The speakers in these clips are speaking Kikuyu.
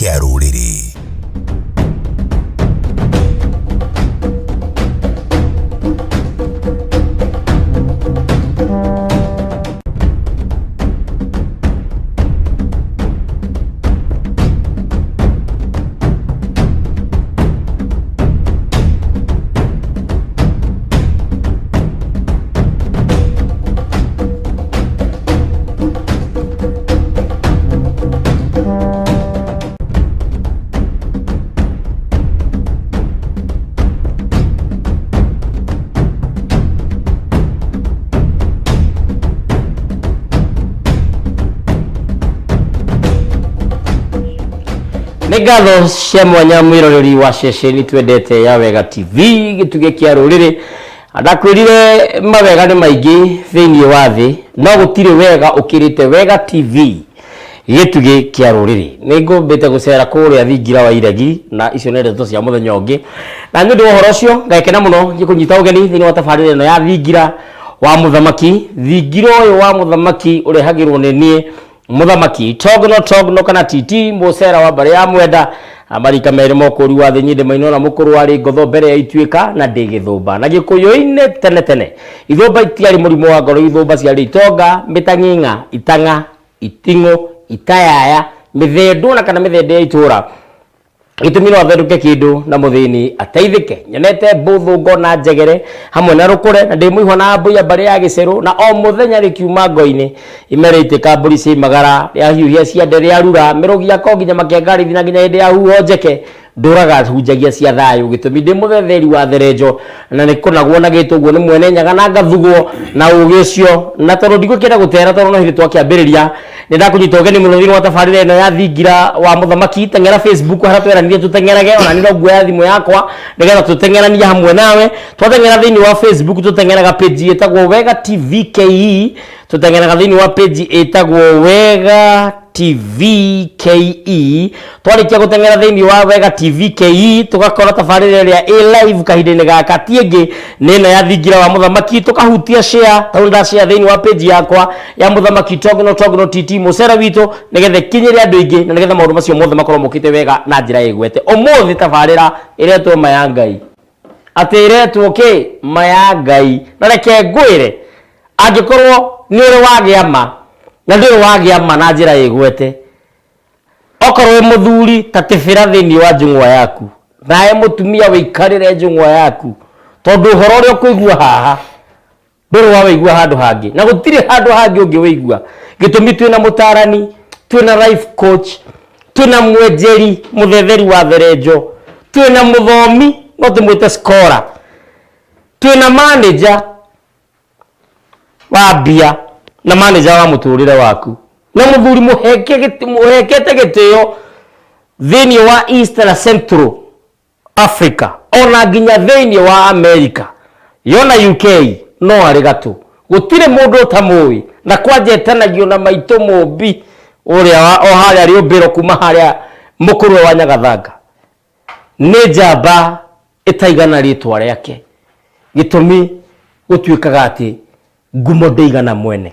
Kĩa rũrĩrĩ. Nĩ ngatho cia mwanya mwĩroreri wa ceceni twendete ya Wega TV gĩtugĩ kĩa rũrĩrĩ. Ndakwĩrire mawega nĩ maingĩ thĩinĩ wa thĩ no gũtirĩ wega ũkĩrĩte Wega TV gĩtugĩ kĩa rũrĩrĩ. Nĩ ngũmbĩte gũcera kũrĩa thingira wa iregi na icio nĩ ndeto cia mũthenya ũngĩ. Na nĩ ũndũ wa ũhoro ũcio ngagĩkena mũno ngĩkũnyita ũgeni thĩinĩ wa tabarĩra ĩno ya thingira wa mũthamaki. Thingira ũyũ wa mũthamaki ũrehagĩrwo nĩ niĩ Mũthamaki Togno Togno kana Titi Mũcera wa mbarĩ ya Mwenda marika merĩ mokũri wa thĩ nyindĩ mainona mũkũrũ warĩ ngotho mbere ya ituĩka na ndĩ gĩthũmba na gĩkũyũ-inĩ tene tene ithũmba itiarĩ mũrimũ wa ngoro ithũmba ciarĩ itonga mĩtang'ing'a itang'a iting'ũ itayaya mĩthendũ na kana mĩthende ya itũra Gĩtũmi no athendũke kĩndũ na mũthĩni ateithĩke. Nyonete mbũthũ ngona njegere hamwe na rũkũre na ndĩ mũihwa na mbũi mbarĩ ya gĩcerũ na o mũthenya rĩkiuma ngo-inĩ. Ime rĩaitĩka mbũri ciaimagara, rĩahiũhia ciande rĩarura, mĩrũgi yakwa nginya makenga rĩthi na nginya hĩndĩ ya huho njeke ndũraga hunjagia cia thayũ. Gĩtũmi ndĩ mũthetheri wa therenjo na nĩ kũnagwo nagĩtwo ũguo nĩ mwene nyaga na ngathugwo na ũgĩ ũcio na tondũ ndigũkĩenda gũtera tondũ no hĩndĩ twakĩambĩrĩria nĩ ndakũnyita ũgeni mũno thĩinĩ wa tabarĩra ĩno ya thingira wa mũthamaki teng'era facebook harĩa tweranire tũteng'erage ona nĩ no nguoya thimũ yakwa nĩgetha tũteng'eranie hamwe nawe twateng'era thĩinĩ wa facebook tũteng'eraga page ĩtagwo wega tv ke tũteng'eraga thĩinĩ wa page ĩtagwo wega tv ke twarĩkia gũteng'era thĩinĩ wa wega tv ke tũgakora tabarĩra ĩrĩa ĩ live kahinda-inĩ gaka ti ĩngĩ nĩ ĩno ya thingira wa mũthamaki tũkahutia share tondũ ndashare thĩinĩ wa page yakwa ya mũthamaki togno togno tt mũcere witũ nĩgetha ĩkinyĩre andũ aingĩ na nĩgetha maũndũ macio mothe makorwo mokĩte wega na njĩra ĩgwete ũmũthĩ tabarĩra ĩretwo ma ya ngai atĩ ĩretwo kĩ ma ya ngai na reke ngwĩre angĩkorwo nĩ ũrĩ wagĩa ma na ndũrĩ wagĩa ma na njĩra ĩgwete okorwo wĩ mũthuri ta tĩbĩra thĩinĩ wa njũng'wa yaku nawe mũtumia wĩikarĩre njũng'wa yaku tondũ ũhoro ũrĩa ũkũigua haha ndũrĩ wawĩigua handũ hangĩ na gũtirĩ handũ hangĩ ũngĩwĩigua gĩtũmi twĩna mũtarani twĩna life coach twĩna mwenjeri mũthetheri wa therenjo twĩna mũthomi no tũmwĩte scholar twĩna manager wa mbia na manager wa mũtũrĩre waku na mũthuri mũheke gĩtĩ- mũhekete gĩtĩo thĩinĩ wa East na Central Africa ona nginya thĩinĩ wa America yona UK no arĩ gatũ gũtirĩ mũndũ ũtamũĩ na kwanja etanagio na maitũ mũmbi ũrĩa wa o harĩa rĩũmbĩro kuma harĩa mũkũrwe wa Nyagathanga nĩ njamba ĩtaigana rĩtwa rĩake gĩtũmi gũtuĩkaga atĩ ngumo ndĩigana mwene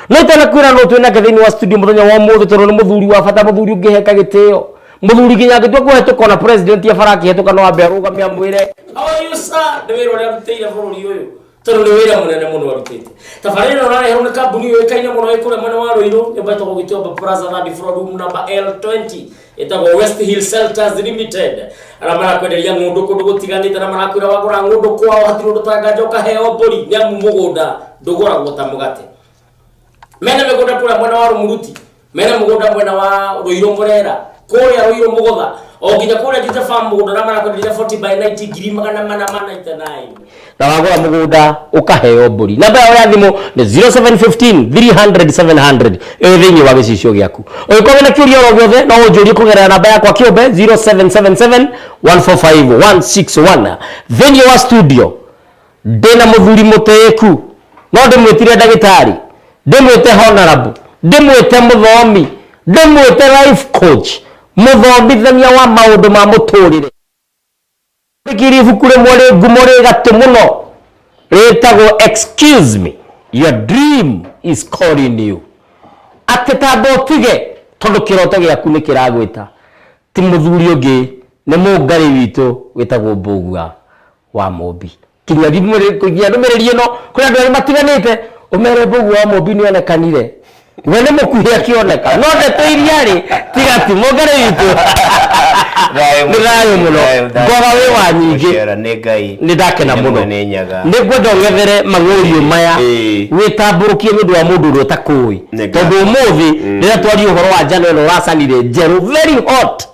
no itanakwĩra no twĩ nake thĩinĩ wa studio mũthenya wa ũmũthĩ tondũ nĩ mũthuri wa bata mũthuri ũngĩheka gĩtĩo mũthuri nginya angĩtua kũhetũka ona president ya bara akĩhetũka no ambe arũgame amwĩre how are you sir nĩ wĩra ũrĩa arutĩire bũrũri ũyũ tondũ nĩ wĩra mũnene mũno arutĩte tabarĩra ĩno ũrareherwo nĩ kambuni yũĩkaine mũno ĩ kũrĩa mwena wa Ruiru nyũmba ĩtagwo Gĩtuamba Plaza third floor room number L20 ĩtagwo West Hill Shelters Limited arĩa marakwenderia ng'ũndũ kũndũ gũtiganĩte na marakwĩra wagũra ng'ũndũ kwao hatirĩ ũndũ tanganja ũkaheo mbũri nĩ amu mũgũnda ndũgũragwo ta mũgate mena mĩgũnda kũrĩa mwena wa Rũmuruti mena mũgũnda mwena wa Rũirũ Mũrera kũrĩa Rũirũ Mũgotha o nginya kũrĩa Juja Farm mũgũnda ũrĩa marakwenderia 40 by 90 ngiri magana mana ma 99 na wagũra mũgũnda ũkaheo mbũri namba yao ya thimũ nĩ 0715 300 700 ĩyo thĩinĩ wa gĩcicio gĩaku ũngĩkorwo wĩna kĩũria oro gĩothe no ũnjũrie kũgerera namba yakwa kĩũmbe 0777 145 161 thĩinĩ wa studio ndĩna mũthuri mũtĩĩku no ndĩmwĩtire ndagĩtarĩ ndĩmwĩte honorable ndĩmwĩte mũthomi ndĩmwĩte life coach mũthomithania wa maũndũ ma mũtũrĩre Andĩkire ibuku rĩmwe rĩ ngumo rĩ gatũ mũno rĩtagwo Excuse me, your dream is calling you. Atĩ tamba ũtige tondũ kĩroto gĩaku nĩ kĩragwĩta. Ti mũthuri ũngĩ nĩ mũngarĩ witũ wĩtagwo Mbũgua wa Mũmbi. Kinyia ndũmĩrĩri ĩno kũrĩ andũ erĩ matiganĩte ũmere Mbũgua wa Mũmbi nĩ onekanire. We nĩ mũkuhĩ akĩoneka no ndeto iria rĩ tiga ti mũngarĩ witũ. Nĩ thayũ mũno. Ngoga wĩ wa nyingĩ. Nĩ Ngai. Nĩ ndakena Nĩ mũno. Mwene Nyaga. Nĩ ngwenda ũng'ethere mang'ũriũ maya Ĩĩ. wĩtambũrũkie nĩ ũndũ wa mũndũ ũrĩa ũtakũĩ. Nĩ Tondũ ngatho. ũmũthĩ rĩrĩa twaria ũhoro wa njano ĩno ũracanire njerũ very hot.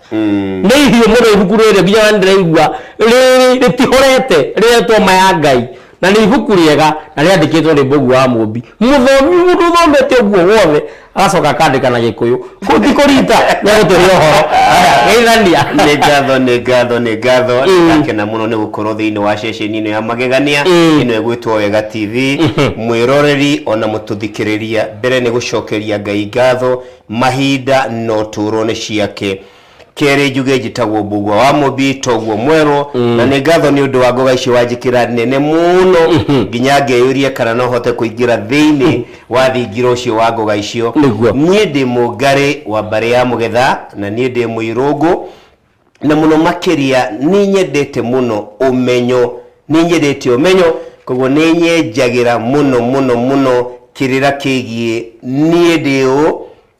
Nĩ ihiũ mũno ibuku rĩrĩ nginya ona nĩndĩraigua rĩrĩ rĩtihorete rĩretwo ma ya Ngai na nĩ ibuku rĩega na rĩandĩkĩtwo nĩ Mbũgua wa Mũmbi. Mũthomi mũndũ ũthomete ũguo wothe agacoka akandĩka na Gĩkũyũ. Kũu ti kũrita nĩegũtũhe ũhoro. Aya, geithania. Nĩ ngatho, nĩ ngatho, nĩ ngatho. Nĩndakena mũno nĩ gũkorwo thĩinĩ wa ceceni ĩno ya magegania ĩno ĩgwĩtwo Wega TV. Mwĩroreri ona mũtũthikĩrĩria, mbere nĩ gũcokeria Ngai ngatho, mahinda na ũtũũro nĩ ciake. Kerĩ njuge njĩtagwo Mbũgua wa Mũmbi toguo mwerũ na nĩ ngatho nĩ ũndũ wa ngoga icio wanjĩkĩra nene mũno nginya ngeyũria kana no hote kũingĩra thĩinĩ wa thingira ũcio wa ngoga icio. Nĩguo. Niĩ ndĩ mũngarĩ wa mbarĩ ya Mũgetha na niĩ ndĩ mũirũngũ na mũno makĩria nĩ nyendete mũno ũmenyo, nĩ nyendete ũmenyo koguo nĩ nyenjagĩra mũno mũno mũno kĩrĩra kĩgiĩ niĩ ndĩ ũ,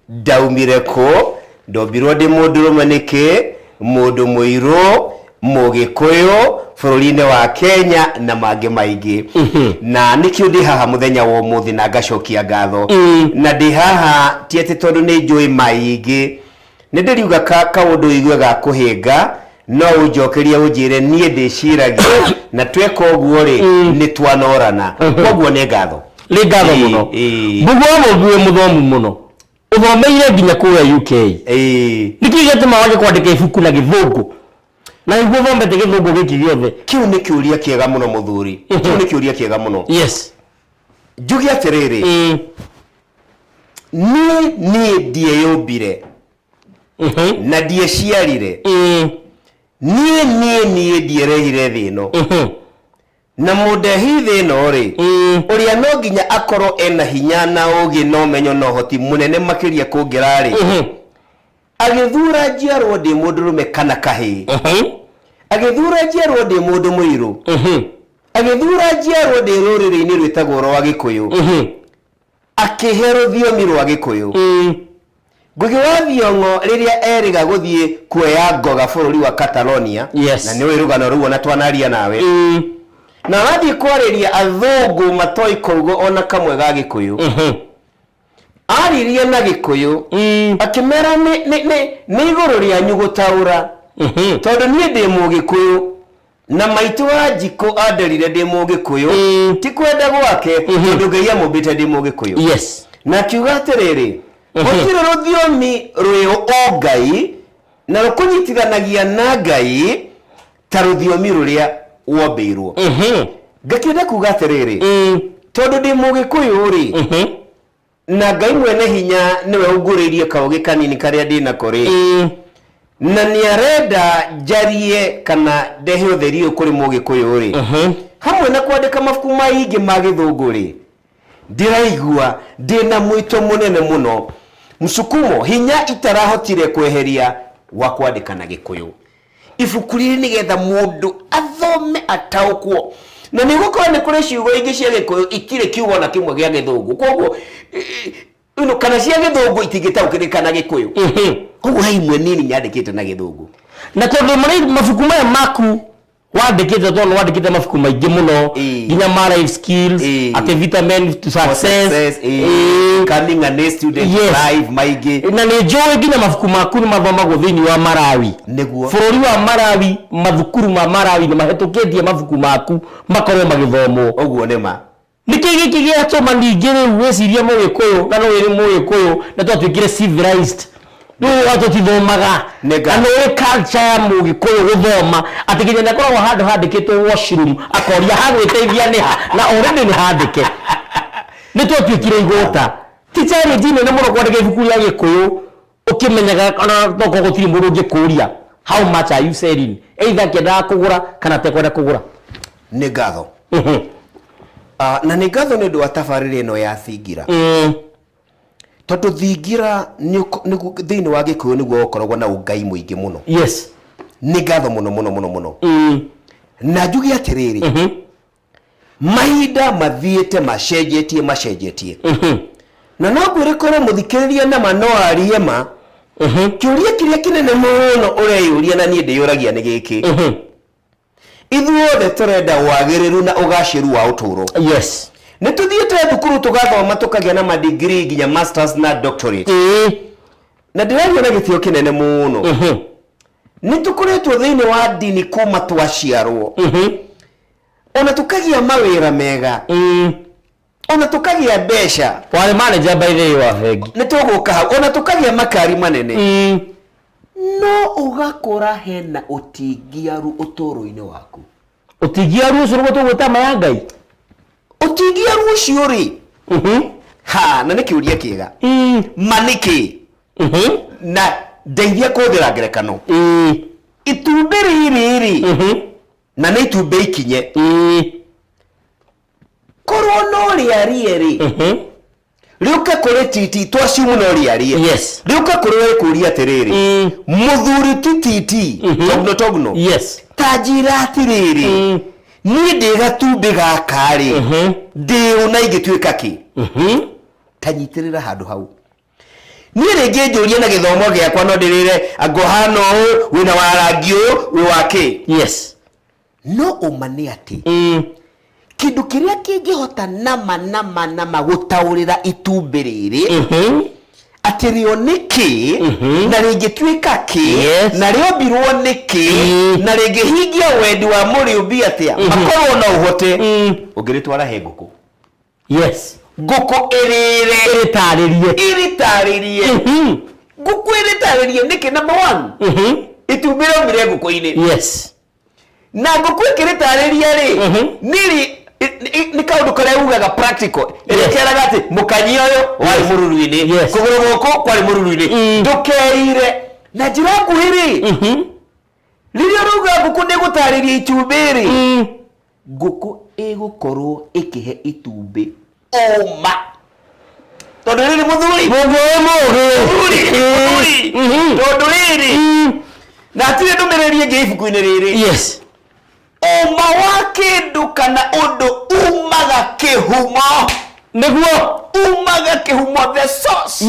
Ndaumire kũ? Ndombirwo ndĩ mũndũrũme nĩkĩ? Mũndũ mũirũ, mũgĩkũyũ, bũrũri-inĩ wa Kenya na mangĩ maingĩ. Na nĩkĩo ndĩ haha mũthenya wa ũmũthĩ na ngacokia ngatho. Na ndĩ haha ti atĩ tondũ nĩ njũĩ maingĩ. Nĩ ndĩriuga kaũndũ ũigue ga kũhĩnga, no ũnjokerie ũnjĩre niĩ ndĩciragia na tweka ũguo rĩ, nĩ twanorana. Kwoguo nĩ ngatho. Nĩ ngatho mũno. Mbũgua wa Mũmbi wĩ mũthomu mũno. Ũthomeire nginya kũrĩa UK. Nĩkĩ gĩatũma wage kwandĩka ibuku na gĩthũngũ? Na nĩguo ũthomete gĩthũngũ gĩkĩ gĩothe. Kĩu nĩ kĩũria kĩega mũno mũthuri. Kĩu nĩ kĩũria kĩega mũno. Yes. Njuge atĩrĩrĩ, niĩ niĩ ndieyũmbire na ndieciarire. Niĩ niĩ niĩ ndierehire thĩ ĩno. Na mũndehi thĩ ĩno-rĩ, ũrĩa no nginya akorwo ena hinya na ũũgĩ na ũmenyo na ũhoti mũnene makĩria kũngĩra-rĩ, agĩthura njiarwo ndĩ mũndũrũme kana kahĩĩ, agĩthura njiarwo ndĩ mũndũ mũirũ, agĩthura njiarwo ndĩ rũrĩrĩ-inĩ rwĩtagwo rwa Gĩkũyũ, akĩhe rũthiomi rwa Gĩkũyũ. Ngũgĩ wa Thiong'o rĩrĩa erĩga gũthiĩ kuoya ngoga bũrũri wa Catalonia, Yes. na nĩũĩ rũgano rũu ona twanaria nawe, na arathiĩ kwarĩria athũngũ matoĩ kaugo ona kamwe ga Gĩkũyũ, aririe na Gĩkũyũ akĩmera nĩ, nĩ, nĩ, nĩ igũrũ rĩanyu gũtaũra, tondũ niĩ ndĩ Mũgĩkũyũ. Na maitũ wa njikũ anderire ndĩ mũgĩkũyũ ti kwenda gwake tondũ Ngai amũmbĩte ndĩ mũgĩkũyũ. Na akiuga atĩrĩrĩ, gũtirĩ rũthiomi rwĩ ũngai na rũkũnyitithanagia na Ngai ta rũthiomi rũrĩa wombĩirwo. Ngakĩenda kuga atĩrĩrĩ, tondũ ndĩ mũgĩkũyũ-rĩ, Na Ngai Mwene-Hinya nĩwe ũngũrĩirie kaũgĩ kanini karĩa ndĩ nako-rĩ, na nĩarenda njarie kana ndehe ũtheri ũyũ kũrĩ Mũgĩkũyũ-rĩ, hamwe na kwandĩka mabuku maingĩ ma Gĩthũngũ-rĩ, ndĩraigua ndĩ na mwĩto mũnene mũno, msukumo, hinya itarahotire kweheria wa kwandĩka na Gĩkũyũ. Ibuku rĩrĩ nĩgetha mũndũ athome ataũkwo. Na nĩ gũkorwo nĩ kũrĩ ciugo ingĩ cia Gĩkũyũ itirĩ kiugo ona kĩmwe gĩa Gĩthũngũ. Koguo you know, kana cia Gĩthũngũ itingĩtaũkĩrĩka na Gĩkũyũ. Koguo he imwe nini nyandĩkĩte na Gĩthũngũ. Na tondũ mabuku maya maku wandĩkĩte, tondũ wandĩkĩte mabuku maingĩ mũno, nginya ma life skills, atĩ vitamin to success, Success, becoming an A student, life maingĩ. Na nĩ njũĩ nginya mabuku maku nĩ mathomagwo thĩinĩ wa Malawi. Nĩguo. Bũrũri wa Malawi, mathukuru ma Malawi nĩ mahĩtũkĩtie mabuku maku makorwo magĩthomwo. Ũguo nĩ ma. Nĩkĩ gĩkĩ gĩatũma ningĩ rĩu wĩcirie Mũgĩkũyũ, na nĩũĩ nĩ Mũgĩkũyũ, na twatuĩkire civilized, rĩu wa tũtithomaga, Nĩ na nĩũĩ culture ya Mũgĩkũyũ gũthoma, atĩ nginya nĩakoragwo handũ handĩkĩtwo washroom, akoria ha gwĩteithia nĩ ha, na already nĩ handĩke. Nĩ twatuĩkire igũta. Ti challenge nene mũno kwandĩka ibuku rĩa Gĩkũyũ ũkĩmenyaga ona tokorwo gũtirĩ mũndũ ũngĩkũria how much are you selling, either akĩendaga kũgũra kana atekwenda kũgũra. Nĩ ngatho. Na nĩ ngatho nĩ ũndũ wa tabarĩra ĩno ya Thingira. Tondũ thingira thĩinĩ wa Gĩkũyũ nĩguo ũkoragwo na ũngai mũingĩ mũno. Nĩ ngatho mũno mũno mũno mũno. Na njuge atĩrĩrĩ, mahinda mathiĩte macenjetie macenjetie. Na no ngwĩre korwo mũthikĩrĩria nama no arie ma, kĩũria kĩrĩa kĩnene mũno ũreyũria na niĩ ndĩyũragia nĩ gĩkĩ. Ithuothe tũrenda wagĩrĩru na ũgacĩru wa ũtũũro. Nĩ tũthiĩte thukuru tũgathoma tũkagĩa na madigiri nginya masters na doctorate. Na ndĩraria na gĩtĩo kĩnene mũno. Nĩ tũkoretwo thĩinĩ wa ndini kuma twaciarwo. Ona tũkagĩa mawĩra mega. Ona tũkagĩa mbeca. Warĩ manager by the way wa bengi. Nĩ tũgũka hau. Ona tũkagĩa makari manene. No ũgakora hena ũtingiaru ũtũũro-inĩ waku. Ũtingiaru ũcio nĩguo tũgwĩta ma ya Ngai? Ũtingiaru ũcio rĩ, ha, na nĩ kĩũria kĩega. Ma nĩ kĩ? Na ndeithia kũhũthĩra ngerekano. Itumbĩ rĩrĩ rĩ, na nĩ itumbĩ ikinye. Korwo no rĩarie rĩ, rĩũke kũrĩ titi, twaciumu no rĩarie. Rĩũke kũrĩ we rĩkũrie atĩrĩrĩ, mũthuri ti titi, togno togno. Ta njĩra atĩrĩrĩ, niĩ ndĩ gatumbĩ gaka rĩ, ndĩ ũ na ingĩtuĩka kĩ? Ta nyitĩrĩra handũ hau. Niĩ rĩngĩ njũrie na gĩthomo gĩakwa no ndĩrĩre anga ũhana ũũ, wĩna wa rangi ũyũ, wĩ wa kĩ? No ũma nĩ atĩ, kĩndũ kĩrĩa kĩngĩhota nama nama nama gũtaũrĩra itumbĩ rĩrĩ, atĩ rĩo nĩ kĩ, na rĩngĩtuĩka kĩ, na rĩombirwo nĩ kĩ, na rĩngĩhingia wendi wa mũrĩũmbi atĩa, makorwo no ũhote, ũngĩrĩtwara he ngũkũ. Ngũkũ ĩrĩre. Ĩrĩtarĩrie. Ĩrĩtarĩrie. Ngũkũ ĩrĩtarĩrie nĩkĩ? Number one, itumbĩ rĩaumire ngũkũ-inĩ. Na ngũkũ ĩkĩrĩtarĩria rĩ, nĩrĩ nĩ kaũndũ karĩa ugaga practical. Ĩrĩkeraga atĩ mũkanyi ũyũ warĩ mũruru-inĩ, kũgũrũ gũkũ kwarĩ mũruru-inĩ. Ndũkeire. Na njĩra nguhĩ rĩ, rĩrĩa ũrauga ngũkũ nĩ gũtarĩria itumbĩ rĩ, ngũkũ ĩgũkorwo ĩkĩhe itumbĩ ũma. Tondũ rĩrĩ mũthuri. Mũndũ ũyũ mũũgĩ. Mũthuri, mũthuri. Tondũ rĩrĩ, na hatirĩ ndũmĩrĩri ĩngĩ ibuku-inĩ rĩrĩ. Ũma wa kĩndũ kana ũndũ umaga kĩhumo. Nĩguo. Umaga kĩhumo, the source.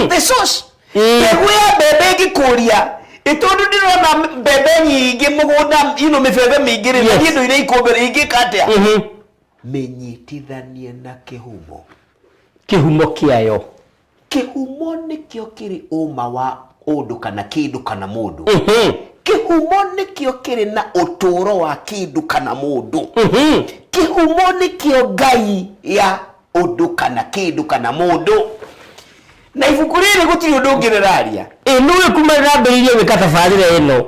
The source. Mbegũ ya mbembe ĩngĩkũria, ĩ tondũ ndĩrona mbembe nyingĩ mũgũnda, ino mĩbebe mĩingĩ rĩ, na niĩ ndũire ikũmbĩ rĩ, ingĩka atĩa? Mĩnyitithanie na kĩhumo. Kĩhumo kĩayo. Kĩhumo nĩkĩo kĩrĩ ũma wa ũndũ kana kĩndũ kana mũndũ. Kĩhumo nĩkĩo kĩrĩ na ũtũũro wa kĩndũ kana mũndũ. Kĩhumo nĩkĩo Ngai ya ũndũ kana kĩndũ kana mũndũ. Na ibuku rĩrĩ gũtirĩ ũndũ ũngĩ rĩraria. Ĩ nĩũĩ kuma ndambĩrĩirie gwĩka tabarĩra ĩno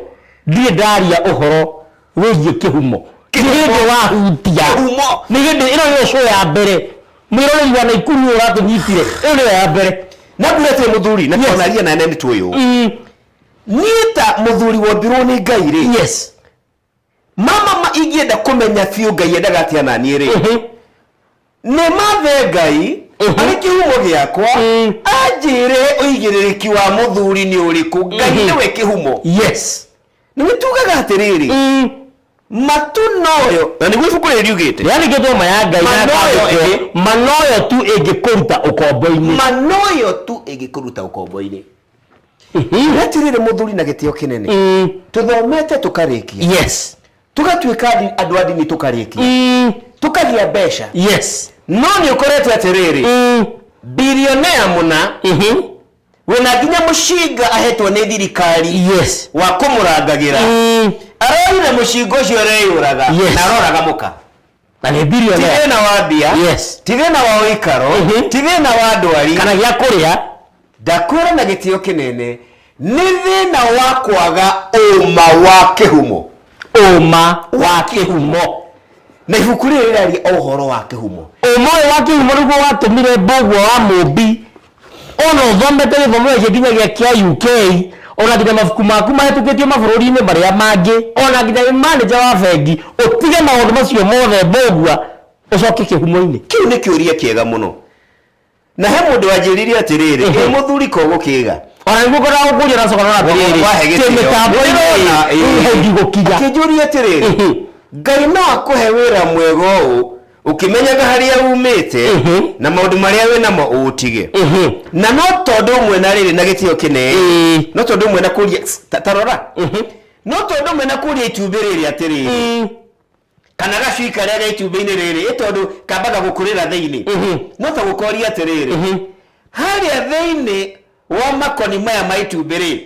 ndirĩ ndaria ũhoro wĩgiĩ kĩhumo. Nĩ hĩndĩ wahutia. Kĩhumo. Nĩ hĩndĩ ĩno nĩyo show ya mbere. Mwĩroreri wa Naikuru ũyũ ũratũnyitire. Ĩyo nĩyo ya mbere. Na ngwĩre atĩrĩ mũthuri, na twanaria na nene nĩ tũĩ ũũ. Niĩ ta mũthuri wombirwo nĩ Ngai rĩ, Mama ma ingĩenda kũmenya biũ Ngai endaga atĩa na niĩ rĩ, nĩ mathe Ngai arĩ kĩhumo gĩakwa, anjĩre ũigĩrĩrĩki wa mũthuri nĩ ũrĩkũ. Ngai nĩwe kĩhumo. Nĩ tugaga atĩrĩrĩ, matu noyo, na nĩguo ibuku rĩrĩ riugĩte. Rĩandĩkĩtwo ma ya Ngai na Ma noyo ĩkandĩkwo, ĩngĩ. ma noyo tu ĩngĩkũruta ũkombo-inĩ. Ma noyo tu ĩngĩkũruta ũkombo-inĩ. Atĩrĩrĩ mũthuri na gĩtĩo kĩnene, tũthomete tũkarĩkia. Tũgatuĩka andũ a ndini tũkarĩkia. Tũkagĩa mbeca. No nĩ ũkorete atĩrĩrĩ, bilionea mũna, wĩna nginya mũcinga ahetwo nĩ thirikari wa kũmũrangagĩra. Aroire mũcinga ũcio areyũraga, na aroraga mũka. Na nĩ bilionea. Ti thĩna wa mbia, ti thĩna wa ũikaro, ti thĩna wa ndwari. Kana gĩa kũrĩa. Ndakwĩra na gĩtĩo kĩnene, nĩ thĩna wa kwaga ũma wa kĩhumo. Ũma wa kĩhumo. Na ibuku rĩrĩ rĩraria o ũhoro wa kĩhumo. Ũma ũyũ wa kĩhumo nĩguo watũmire Mbũgua wa Mũmbi ona ũthomete gĩthomo gĩkĩ nginya gĩa kĩa UK, ona nginya mabuku maku mahĩtũkĩtio mabũrũri-inĩ marĩa mangĩ, ona nginya wĩ manager wa bengi, ũtige maũndũ macio mothe Mbũgua, ũcoke kĩhumo-inĩ. Kĩu nĩ kĩũria kĩega mũno. Na he mũndũ wanjĩrire atĩrĩrĩ, ĩ mũthuri ko gũkĩga. Ona nĩguo ngwendaga gũkũria ũracoka na atĩrĩrĩ, Wahe twĩ gĩtĩo. mĩtambo-inĩ Nĩndĩrona, ĩ, ĩĩ. he ndigũkinya. Akĩnjũria atĩrĩrĩ, Ngai no akũhe wĩra mwega ũũ ũkĩmenyaga harĩa umĩte na maũndũ marĩa wĩ namo ũũtige. Na no tondũ ũmwe na rĩrĩ na gĩtĩo kĩnene, no tondũ ũmwe na kũria, ta rora, no tondũ ũmwe na kũria itumbĩ rĩrĩ atĩrĩrĩ, kana gacui karĩa ge itumbĩ-inĩ rĩrĩ, ĩ tondũ kambaga gũkũrĩra thĩinĩ, no ta gũkoria atĩrĩrĩ, harĩa thĩinĩ wa makoni maya ma itumbĩ rĩ,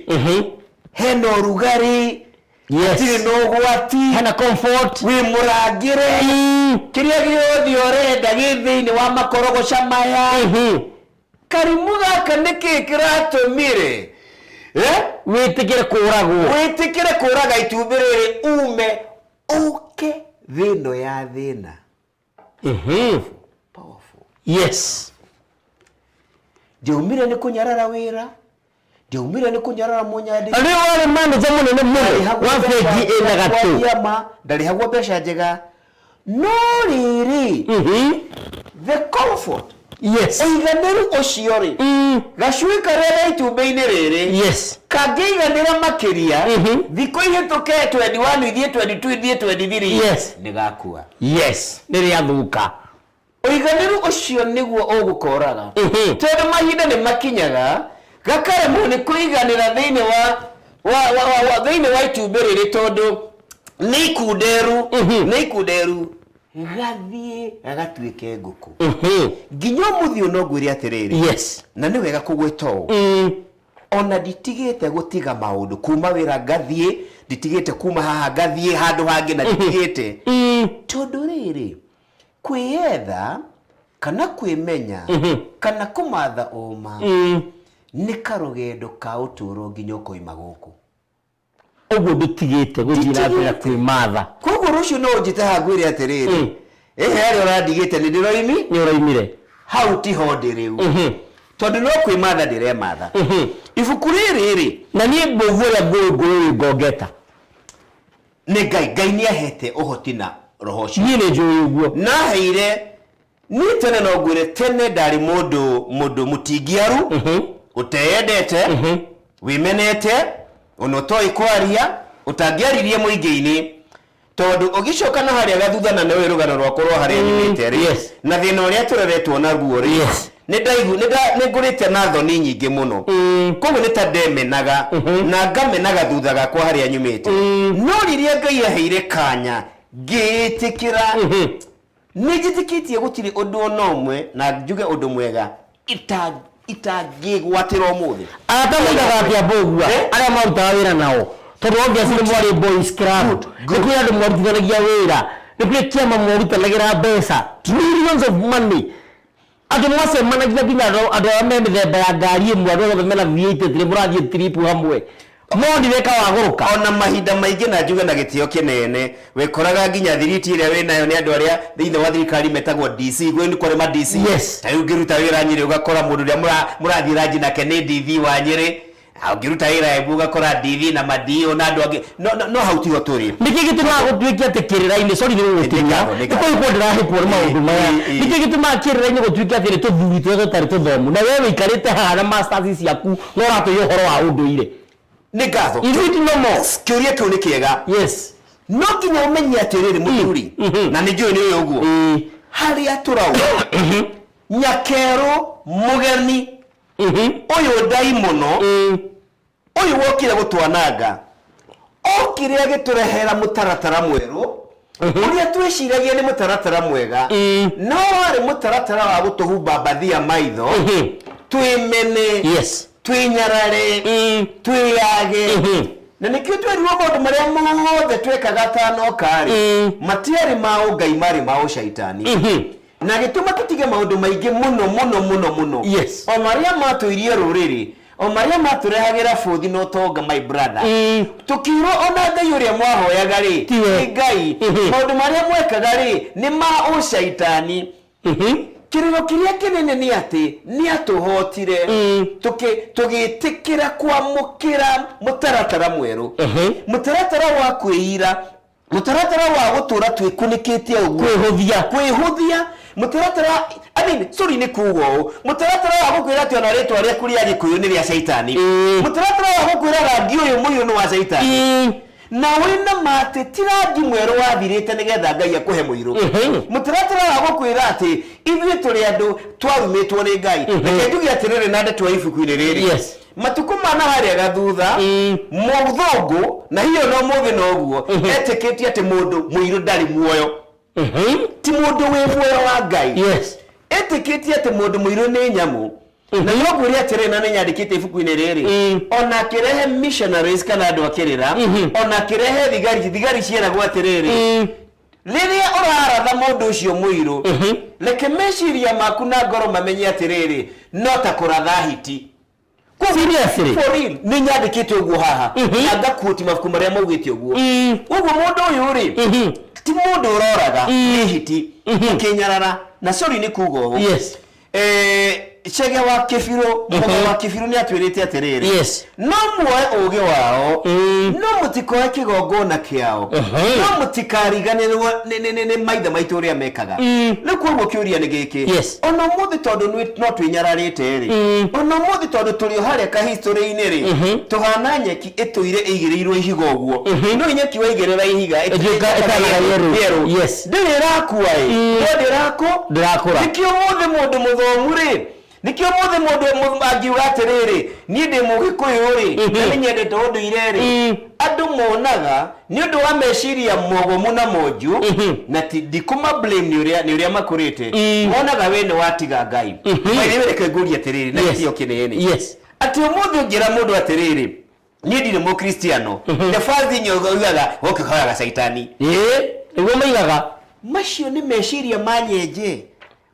hena ũrugarĩ, hatirĩ na ũgwati, Hena comfort, wĩ mũrangĩre, kĩrĩa gĩothe ũrenda gĩ thĩinĩ wa makorogoca maya. Karimu gaka nĩkĩ kĩratũmire, eh? Wĩtĩkĩre kũragwo. Wĩtĩkĩre kũraga itumbĩ rĩrĩ ume ũke thĩ ĩno ya thĩna. Powerful. Ndiaumire nĩ kũnyarara wĩra, ndiaumire nĩ kũnyarara mũnyandĩki. Rĩu warĩ manager mũnene mũno wa bengi ĩna gatũ. Thiama, ndarĩhagwo mbeca njega, no rĩrĩ, the comfort, ũiganĩru ũcio rĩ, gacui karĩa ge itumbĩ-inĩ rĩrĩ kangĩiganĩra makĩria, thikũ ihĩtũke 21 ithiĩ 22 ithiĩ 23, nĩ gakua. Yes, nĩ rĩathũka. Ũiganĩru ũcio nĩguo ũgũkoraga, tondũ mahinda nĩ makinyaga gakaremwo nĩ kũiganĩra thĩinĩ wa wa wa wa wa thĩinĩ wa itumbĩ rĩrĩ, tondũ nĩ ikunderu, nĩ ikunderu, gathiĩ gagatuĩke ngũkũ. Nginya ũmũthĩ ũyũ no ngwĩre atĩrĩrĩ, na nĩ wega kũgwĩta ũũ, ona nditigĩte gũtiga maũndũ, kuma wĩra ngathiĩ, nditigĩte kuma haha ngathiĩ handũ hangĩ, na nditigĩte, tondũ rĩrĩ, kwĩyetha kana kwĩmenya kana kũmatha ũma nĩ karũgendo ka ũtũũro nginya ũkoima gũkũ. Ũguo ndũtigĩte gũthiĩ na mbere na kwĩmatha. Koguo rũciũ no ũnjĩte haha ngwĩre atĩrĩrĩ, ĩhĩ, harĩa ũrandigĩte nĩ ndĩroimi. Nĩ ũroimire. Hau tiho ndĩ rĩu, tondũ no kwĩmatha ndĩrematha. Ibuku rĩrĩ rĩ, Na niĩ mbovu ĩrĩa ngũĩ ngũĩ ngongeta. Nĩ Ngai. Ngai nĩ ahete ũhoti na roho ũcio. Niĩ nĩ njũĩ ũguo. Naheire niĩ tene, no ngwĩre tene ndarĩ mũndũ mũtingiaru, ũteyendete, wĩmenete, ona ũtoĩ kwaria, ũtangĩaririe mũingĩ-inĩ, tondũ ũgĩcoka na harĩa gathutha, na nĩũĩ rũgano rwakwa rwa harĩa nyumĩte rĩ, na thĩna ũrĩa tũreretwo naguo rĩ, nĩ ndaigu nĩ ngũrĩte na thoni nyingĩ mũno. Koguo nĩ ta ndemenaga na ngamenaga thutha gakwa harĩa nyumĩte. No rĩrĩa Ngai aheire kanya ngĩĩtĩkĩra, nĩ njĩtĩkĩtie gũtirĩ ũndũ ona ũmwe, na njuge ũndũ mwega itangĩgwatĩra ũmũthĩ. Arata moigaga atĩa, Mbũgua? Eh? Arĩa marutaga wĩra nao, tondũ obviously nĩ mwarĩ boys club, nĩ kũrĩ andũ mwarutithanagia wĩra, nĩ kũrĩ kĩama mwarutanagĩra mbeca, millions of money, andũ mwacemanagia nginya andũ arĩa me mĩthemba ya ngari ĩmwe, andũ othe mena V8 atĩ mũrathiĩ trip hamwe, monire kawagũrũka. Ona mahinda maingĩ, na njuge na gĩtĩo kĩnene, wĩkoraga nginya thiriti ĩrĩa wĩnayo nĩ andũ arĩa thĩinĩ wa thirikari metagwo DC. Gwĩ nĩ kũrĩ ma DC. Ta rĩu ũngĩruta wĩra Nyĩrĩ, ũgakora mũndũ ũrĩa mũrathiĩ ranji nake nĩ DV wa Nyĩrĩ. Na ũngĩruta wĩra Embu, ũgakora DV na ma DO na andũ angĩ. No hau tiho tũrĩ. Nĩkĩ gĩtũmaga gũtuĩke atĩ kĩrĩra-inĩ, sorry nĩ gũgũtinia, Nĩ ngatho, nĩ nĩ kũhĩkwo ndĩrahĩkwo nĩ maũndũ maya, nĩkĩ gĩtũmaga kĩrĩra-inĩ gũtuĩke atĩ nĩ tũthuri tũrĩa tũtarĩ tũthomu, na we wĩikarĩte haha na masters ciaku no ũratwĩra ũhoro wa ũndũire? Nĩ ngatho. Is it normal? Kĩũria kĩu nĩ kĩega. No nginya ũmenye atĩrĩrĩ, mũthuri, na nĩ njũĩ nĩ ũyũ ũguo, harĩa tũrauga nyakerũ mũgeni ũyũ ndaimono ũyũ wokire gũtwananga, okire agĩtũrehera mũtaratara mwerũ ũrĩa twĩciragia nĩ mũtaratara mwega, no warĩ mũtaratara wa gũtũhumba mbathia maitho, twĩmene, twĩnyarare, twĩyage. Na nĩkĩo twerirwo maũndũ marĩa mothe twekaga tanoka-rĩ, matiarĩ ma ũngai, marĩ ma ũcaitani, na gĩtũma tũtige maũndũ maingĩ mũno mũno mũno mũno, o marĩa matũirie rũrĩrĩ, o marĩa matũrehagĩra bũthi na ũtonga. My brother, tũkĩrwo ona Ngai ũrĩa mwahoyaga rĩ, Tiwe. ti Ngai. Maũndũ marĩa mwekaga rĩ, nĩ ma ũcaitani. Kĩrĩro kĩrĩa kĩnene nĩ atĩ nĩ atũhotire, tũgĩtĩkĩra kwamũkĩra mũtaratara mwerũ, mũtaratara wa kwĩira, mũtaratara wa gũtũra twĩkunĩkĩte ũguo. Kwĩhũthia. Kwĩhũthia. Mũtaratara, I mean, sorry nĩ kuga ũũ, mũtaratara wa gũkwĩra atĩ ona rĩtwa rĩaku rĩa Gĩkũyũ nĩ rĩa caitani. Mũtaratara wa gũkwĩra rangi ũyũ mũirũ nĩ wa caitani. Na wĩna ma atĩ ti rangi mwerũ wathirĩte nĩgetha Ngai akũhe mũirũ. Mũtaratara wa gũkwĩra atĩ ithuĩ tũrĩ andũ twarumĩtwo nĩ Ngai. Reke njuge atĩrĩrĩ na ndeto ya ibuku-inĩ rĩrĩ. Matukũ mana harĩa gathutha, mũthũngũ, na hihi ona ũmũthĩ noguo, etĩkĩtie atĩ mũndũ mũirũ ndarĩ muoyo. Ti mũndũ wĩ muoyo wa Ngai. Etĩkĩtie atĩ mũndũ mũirũ nĩ nyamũ. Na no ngwĩre atĩrĩrĩ, na nĩ nyandĩkĩte ibuku-inĩ rĩrĩ, ona akĩrehe missionaries kana andũ a kĩrĩra, ona akĩrehe thigari, thigari cieragwo atĩrĩrĩ, rĩrĩa ũraratha mũndũ ũcio mũirũ, reke meciria maku na ngoro mamenye atĩrĩrĩ, no ta kũratha hiti. Seriously? For real, nĩ nyandĩkĩte ũguo haha na ngakuoti mabuku marĩa maugĩte ũguo. Ũguo mũndũ ũyũ rĩ, ti mũndũ ũroraga, nĩ hiti ũkĩnyarara. Na sorry nĩ kuga ũũ. Chege wa Kĩbirũ, Mũgo wa Kĩbirũ nĩ atwĩrĩte atĩrĩrĩ, no muoe ũgĩ wao, no mũtikoe kĩgongona kĩao, no mũtikariganĩrwo nĩ maithe maitũ ũrĩa mekaga. Rĩu koguo kĩũria nĩ gĩkĩ, ona ũmũthĩ tondũ no twĩnyararĩte rĩ, ona ũmũthĩ tondũ tũrĩ o harĩa ka history-inĩ rĩ, tũhana nyeki ĩtũire ĩigĩrĩirwo ihiga ũguo. No nyeki waigĩrĩra ihiga Ĩtuĩka ĩkanaga yerũ. yerũ. Ndĩrĩ ĩrakua ĩ, no ndĩrakũ Ndĩrakũra. Nĩkĩo ũmũthĩ mũndũ mũthomu rĩ, nĩkĩo ũmũthĩ mũndũ angiuga atĩrĩrĩ, niĩ ndĩ mũgĩkũyũ rĩ, na nĩ nyendete ũndũire rĩ, andũ monaga nĩ ũndũ wa meciria mogomu na monju, na ti ndikũma blame nĩ ũrĩa makũrĩte, monaga we nĩ watiga Ngai. By the way, reke ngũrie atĩrĩrĩ, na gĩtĩo kĩnene. Atĩ ũmũthĩ ũngĩra mũndũ atĩrĩrĩ, niĩ ndirĩ mũkristiano, the first thing ũigaga, ũkĩhoyaga caitani. Ĩĩ, nĩguo maigaga. Macio nĩ meciria ma nyenje.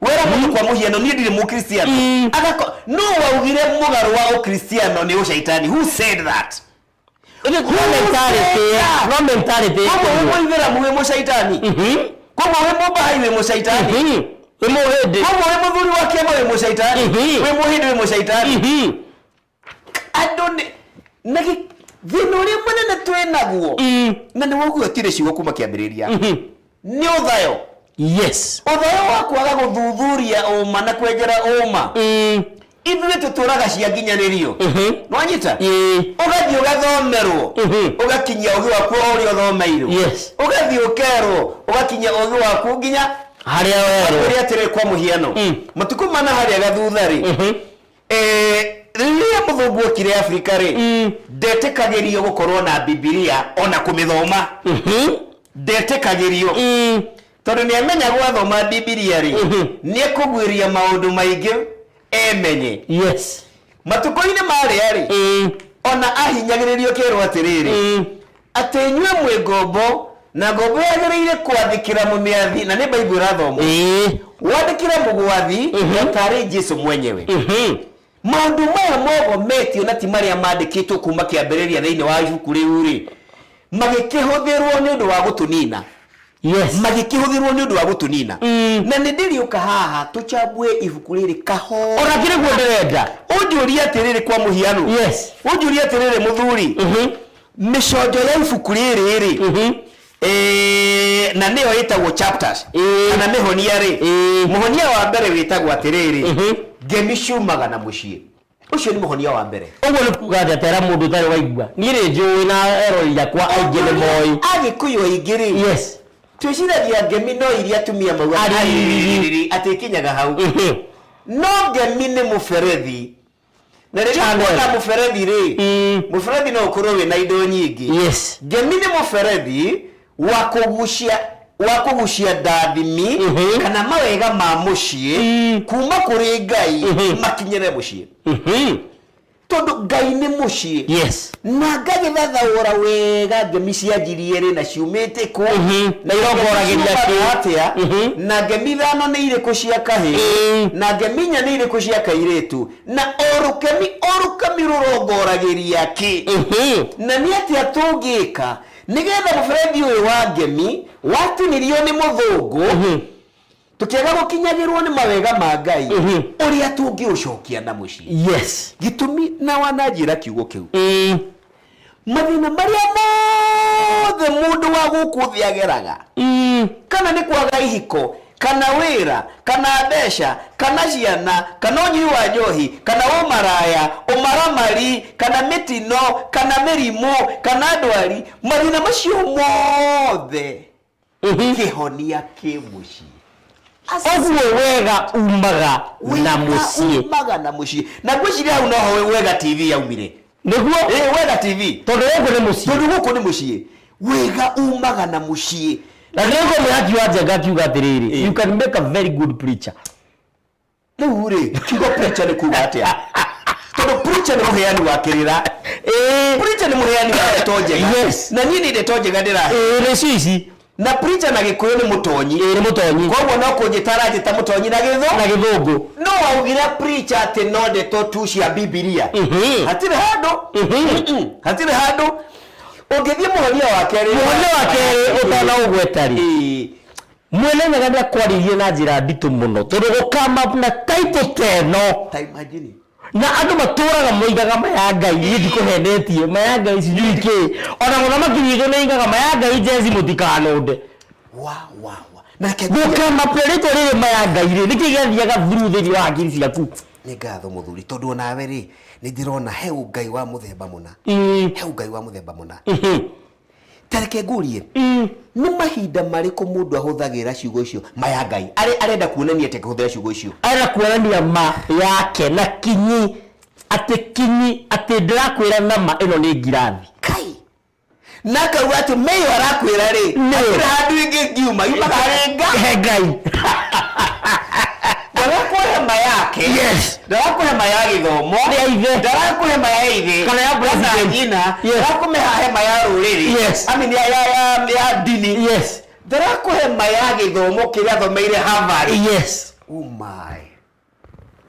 Wera mũndũ kwa mũhiano, niĩ ndirĩ mũkristiano. Agako, no waugire mũgarũ wa ũkristiano nĩ ũcaitani. Who said that? Ĩndĩ no mentality, no mentality. Koguo wĩ mũithĩramu wĩ mũcaitani. Koguo wĩ mũbahai wĩ mũcaitani. Wĩ mũhĩndĩ. Koguo wĩ mũthuri wa kĩama wĩ mũcaitani. Wĩ mũhĩndĩ wĩ mũcaitani. Andũ nĩ na thĩna ũrĩa mũnene twĩ naguo, na nĩ woguo tirĩ ciugo kuma kĩambĩrĩria, nĩ ũthayo. Ũthayo wa kwaga gũthuthuria ũma na kwenjera ũma. Ithuĩ tũtũraga cia nginyanĩrio. Nĩwanyita? Ũgathiĩ ũgathomerwo, ũgakinyia ũgĩ waku o ũrĩa ũthomeirwo. Ũgathiĩ ũkerwo, ũgakinyia ũgĩ waku nginya harĩa werwo. Ũrĩa atĩrĩ kwa mũhiano, matukũ mana harĩa gathutha rĩ, rĩrĩa mũthũngũ okire Afrika rĩ, ndetĩkagĩrio gũkorwo na Bibilia ona kũmĩthoma. Ndetĩkagĩrio. Tondũ nĩ amenya gwathoma Bibilia rĩ, nĩ ekũguĩria maũndũ maingĩ emenye. Matukũ-inĩ marĩa rĩ, ona ahinyagĩrĩrio kerwo atĩrĩrĩ, atĩ inyuĩ mwĩ ngombo, na ngombo yagĩrĩire kwathĩkĩra mũmĩathi, na nĩ Bible ĩrathomwo. Wathĩkĩre mũgwathi na tarĩ Jesu mwenyewe. Maũndũ maya mogometio na ti marĩa mandĩkĩtwo kuma kĩambĩrĩria thĩinĩ wa ibuku rĩu rĩ, magĩkĩhũthĩrwo nĩ ũndũ wa gũtũnina. Magĩkĩhũthĩrwo nĩ ũndũ wa gũtũnina. Na nĩ ndĩrĩũka haha tũchambue ibuku rĩrĩ kahora. Ona kĩrĩ guo ndĩrenda. Ũnjũrie atĩrĩrĩ kwa mũhiano. Ũnjũrie atĩrĩrĩ mũthuri. Mĩconjo ya ibuku rĩrĩ rĩ, na nĩyo ĩtagwo chapters. Kana mĩhonia rĩ. Mũhonia wa mbere wĩtagwo atĩrĩrĩ, ngemi ciumaga na mũciĩ. Ũcio nĩ mũhonia wa mbere. Ũguo nĩ kuga atĩ atera mũndũ ũtarĩ waigua. Niĩ nĩ njũĩ na eroreri akwa aingĩ nĩ moĩ. Agĩkũyũ aingĩ rĩ, twĩciragia ngemi no iria atumia maugaga Arĩrĩrĩrĩ. arĩrĩrĩrĩ, atĩ ikinyaga hau. No ngemi nĩ mũberethi. Na rĩrĩa Channel. ũkuona mũberethi rĩ, mũberethi no ũkorwo wĩna indo nyingĩ. Ngemi nĩ mũberethi wa kũgucia, wa kũgucia ndathimi kana mawega ma mũciĩ kuma kũrĩ Ngai makinyĩre mũciĩ. Tondũ Ngai nĩ mũciĩ. Na ngagĩthathaũra wega ngemi cia njirie rĩ na ciumĩte kũ? Na irongoragĩria kĩ? Ciumaga atĩa? Na ngemi ithano nĩ irĩkũ cia kahĩĩ? Na ngemi inya nĩ irĩkũ cia kairĩtu? Na o rũkemi, o rũkemi rũrongoragĩria kĩ? Na nĩ atĩa tũngĩka nĩgetha mũberethi ũyũ wa ngemi watinirio nĩ mũthũngũ, tũkĩaga gũkinyagĩrwo nĩ mawega ma Ngai, ũrĩa tũngĩũcokia na mũciĩ? Gĩtũmi na wananjĩra kiugo kĩu. Mathĩna marĩa mothe mũndũ wa gũkũ thĩ ageraga, kana nĩ kwaga ihiko, Kana wĩra, kana mbeca, kana ciana, kana ũnyui wa njohi, kana ũmaraya, ũmaramari, kana mĩtino, kana mĩrimũ, kana ndwari, mathĩna macio mothe kĩhonia kĩ mũciĩ. Ũguo wega umaga na Wega mũciĩ. Umaga na mũciĩ. Na ngwĩciria hau noho Wega TV yaumire. Nĩguo. Ĩ, Wega TV. Tondũ gũkũ nĩ mũciĩ. Tondũ gũkũ nĩ mũciĩ. Wega umaga na mũciĩ. Na nĩguo mwĩhaki wa Njenga akiuga atĩrĩrĩ, you can make a very good preacher. Rĩu rĩ, kiugo preacher nĩ kuga atĩa? Tondũ preacher nĩ mũheani wa kĩrĩra. Preacher nĩ mũheani wa ndeto njega. Na niĩ nĩ ndeto njega ndĩrahe. Ĩĩ, nĩcio ici. Na preacher na Gĩkũyũ nĩ mũtonyi. Ĩĩ, nĩ mũtonyi. Koguo no kũnjĩta aranjĩta mũtonyi na gĩthũ. Na gĩthũngũ. No augire preacher atĩ no ndeto tu cia Bibilia. Hatirĩ handũ. Hatirĩ handũ. Ũngĩthiĩ mũhonia wa kerĩ. Mũhonia wa kerĩ ũtanaũgweta rĩ. Ĩĩ. Mwene Nyaga nĩ akwaririe na njĩra nditũ mũno tondũ gũkama na title ta ĩno. Ta imagine. Na andũ matũraga moigaga ma ya Ngai, niĩ ndikũhenetie, ma ya Ngai sijui kĩ. Ona mũthamaki witũ nĩ oigaga ma ya Ngai jezi mũtikanũnde. Wa wa wa. Na reke ngũrie. Gũkama rĩtwa rĩrĩ ma ya Ngai rĩ, nĩkĩ gĩathiaga through thĩinĩ wa hakiri ciaku? Nĩ ngatho mũthuri tondũ onawe rĩ nĩ ndĩrona he ũngai wa mũthemba mũna. He ũngai wa mũthemba mũna. Ta reke ngũrie, nĩ mahinda marĩkũ mũndũ ahũthagĩra ciugo icio ma ya Ngai? Arĩ arenda kuonania atĩa akĩhũthĩra ciugo icio? Arenda kuonania ma yake na kinyi, atĩ kinyi, atĩ ndĩrakwĩra na ma ĩno nĩ ngirathi. Kai! Na akauga atĩ ma ĩyo arakwĩra rĩ, Nĩ. hatirĩ handũ ĩngĩ ĩngiuma, yumaga harĩ Ngai. He Ngai. Ndarakũhe ma yake. Yes. Ndarakũhe ma ya gĩthomo. Ya ithe. Ndarakũhe ma ya ithe. Kana ya president. nyina. Yes. Ndarakũhe ma ya rũrĩrĩ. Yes. I mean ya ya ya, ya ndini. Yes. Ndarakũhe ma ya gĩthomo kĩrĩa athomeire Harvard. Yes. Oh my.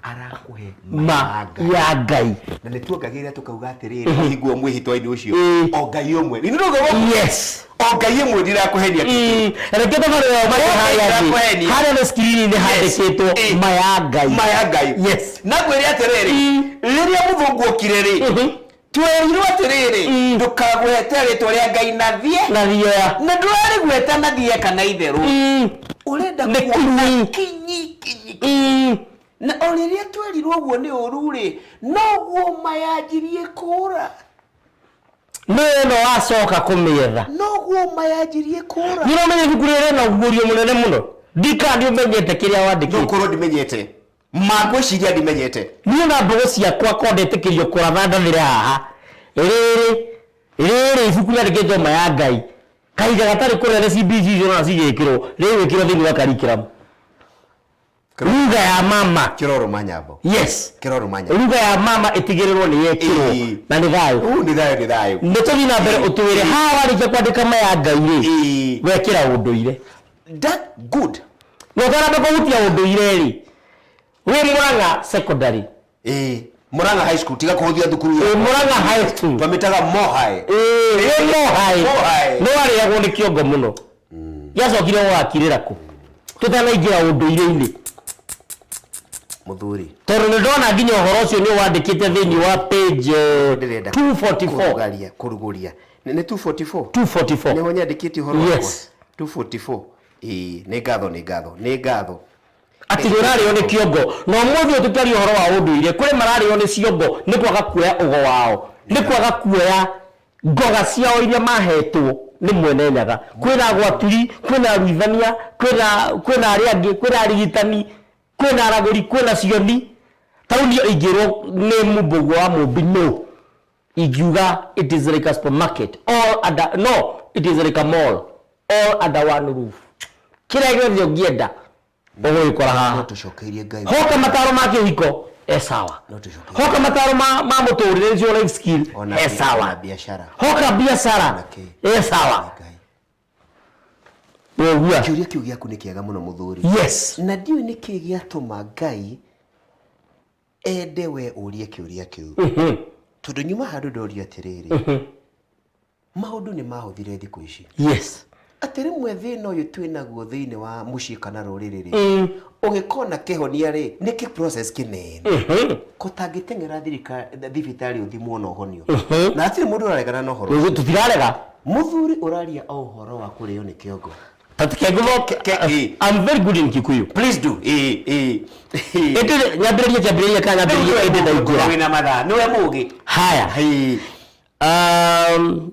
Arakũhe Ma ya Ngai. Na nĩ tuongagĩrĩra tũkauga atĩrĩrĩ, wahingwo mwĩhĩtwa-inĩ ũcio. Ĩĩ. O Ngai ũmwe. Nĩ ndũgũ. Yes. O Ngai ũmwe ndirakũhenia. Reke tũbarĩre o marĩ harĩa thĩ. Ndĩrakũhenia. Harĩa nĩ screen-inĩ handĩkĩtwo Ĩĩ. ma ya Ngai. Ma ya Ngai. Yes. Na ngwĩre atĩrĩrĩ, rĩrĩa mũthũngũ okire rĩ, twerirwo atĩrĩrĩ, ndũkagwete rĩtwa rĩa Ngai na thiĩ. Na thioya. Na ndũrarĩgweta na thiĩ kana itherũ. Ũrenda Nĩ kuona kinyi. kinyi, kinyi. Na o rĩrĩa twerirwo ũguo nĩ ũru rĩ, noguo ma yanjirie kũra. Nĩ ĩno wacoka kũmĩetha. Noguo ma yanjirie kũra. Nĩ ũramenya ibuku rĩrĩ rĩna ũguũrio mũnene mũno. Ndikana ndiũmenyete kĩrĩa wandĩkĩte. No korwo ndimenyete. Ma ngwĩciria ndimenyete. Niĩ na mbũgũ ciakwa ko ndetĩkĩrio kũratha ndathĩre haha. Rĩrĩ, rĩrĩ ibuku rĩandĩkĩtwo ma ya Ngai. Kahinda gatarĩ kũnene CBC icio ona cigĩkĩrwo, rĩgwĩkĩrwo thĩinĩ wa curriculum. Lugha ya mama. Kĩroro manyambo. Yes. Kĩroro manyambo. Lugha ya mama ĩtigĩrĩrwo nĩ yekĩrwo Ĩĩ. na nĩ thayũ. Uu nĩ thayũ nĩ thayũ. Nĩ tũthiĩ na mbere ũtwĩre haha warĩkia kwandĩka ma ya Ngai rĩ, Ĩĩ. wekĩra ũndũire. That good. Na ũtanamba kũhutia ũndũire rĩ, wĩ Murang'a secondary. Ĩĩ. Murang'a High School tiga kũhũthia thukuru Wĩ Murang'a High School. Twamĩtaga Mohai. Ĩĩ, wĩ Mohai. Mohai. Nĩ warĩagwo nĩ kĩongo mũno. Gĩacokire gũgakirĩra kũ? Tũtanaingĩra ũndũire-inĩ. Mũthuri. Tondũ nĩ ndona nginya ũhoro ũcio nĩ wandĩkĩte thĩinĩ wa page Ndĩrenda 244. kũrũgaria kũrugũria. Nĩ 244. 244. Nĩho nyandĩkĩte ũhoro wakwa. Yes. 244. Ĩĩ, nĩ ngatho nĩ ngatho nĩ ngatho. Atĩ nĩ ũrarĩo nĩ kĩongo. Na ũmũthĩ ũyũ tũkĩaria ũhoro wa ũndũire, kũrĩ mararĩo nĩ ciongo nĩ kwaga kuoya ũgo wao, nĩ kwaga kuoya ngoga ciao iria mahetwo nĩ mwene Nyaga. Kwĩna agwaturi, kwĩna aruithania, kwĩna kwĩna arĩa angĩ, kwĩna arigitani, kwĩna aragũri, kwĩna cioni. Ta rĩu niĩ ingĩrwo nĩ mũmbũguo wa mũmbi nũ, ingiuga it is like a supermarket all under, no, it is like a mall all under one roof. Kĩrĩa gĩothe ũngĩenda ũgũgĩkora haha. No tũcokeirie Ngai. Hoka mataro ma kĩhiko e sawa. No tũcokeirie. Hoka mataro ma mũtũrĩre nĩcio life skill Ona e sawa. Ona biashara. Hoka biacara Ona kĩ. e sawa. Ngai. Ũguo. Kĩũria kĩu gĩaku nĩ kĩega mũno mũthuri. Yes. Na ndiũĩ nĩkĩ gĩatũma Ngai ende we ũrie kĩũria kĩu. Tondũ nyuma handũ ndorio atĩrĩrĩ. Maũndũ nĩ mahũthire thikũ ici. Yes. Atĩ rĩmwe thĩna ũyũ twĩ naguo thĩinĩ wa mũciĩ kana rũrĩrĩ rĩ, ũgĩkona kĩhonia rĩ, nĩ kĩ process kĩnene. Ko tangĩteng'era thibitarĩ ũthimwo na ũhonio. Na hatirĩ mũndũ ũraregana na ũhoro ũcio. Tũtirarega. Mũthuri ũraria o ũhoro wa kũrĩo nĩ kĩongo. Tatikengũthwo. I'm very good in Kikuyu. Please do. Ĩĩ, ĩĩ. Ĩndĩ nyambĩrĩrie kĩambĩrĩria kana nyambĩrĩrie ĩndĩ ndaingĩra? Wĩna mathaa, nĩwe mũgĩ. Haya.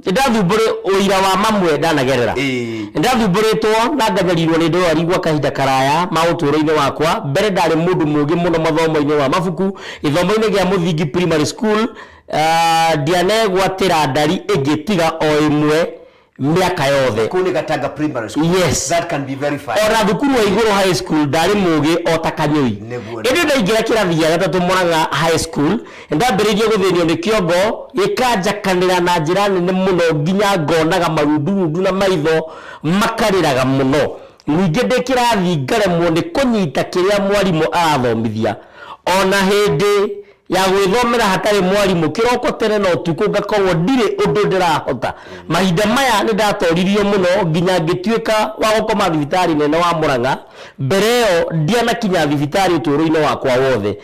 Nĩndathumbũrĩ ũira wa mamwe ndanagerera. Nĩndathumbũrĩtwo na nganyarirwo nĩ ndwari gwa kahinda karaya ma ũtũũro-inĩ wakwa. Mbere ndarĩ mũndũ mũũgĩ mũno mathomo-inĩ wa mabuku. Gĩthomo-inĩ gĩa mũthingi primary school, ndianegwatĩra ndari ĩngĩ tiga o ĩmwe mĩaka yothe. Kũu nĩ Gatanga Primary School. Yes. That can be verified. Ona thukuru wa igũrũ high school ndarĩ mũgĩ o ta kanyũi. Nĩguo. Ĩndĩ ndaingĩra kĩrathi gĩa gatatũ Murang'a High School, ndambĩrĩirie gũthĩnio nĩ kĩongo gĩkanjakanĩra na njĩra nene mũno nginya ngonaga marundurundu na maitho makarĩraga mũno. Ningĩ ndĩ kĩrathi ngaremwo nĩ kũnyita kĩrĩa mwarimũ arathomithia. Ona hĩndĩ ya gwĩthomera hatarĩ mwarimũ kĩroko tene na ũtukũ ngakorwo ndirĩ ũndũ ndĩrahota. Mahinda maya nĩ ndatoririo mũno nginya ngĩtuĩka wa gũkoma thibitarĩ nene wa Murang'a. Mbere ĩyo ndianakinya thibitarĩ ũtũũro-inĩ wakwa wothe.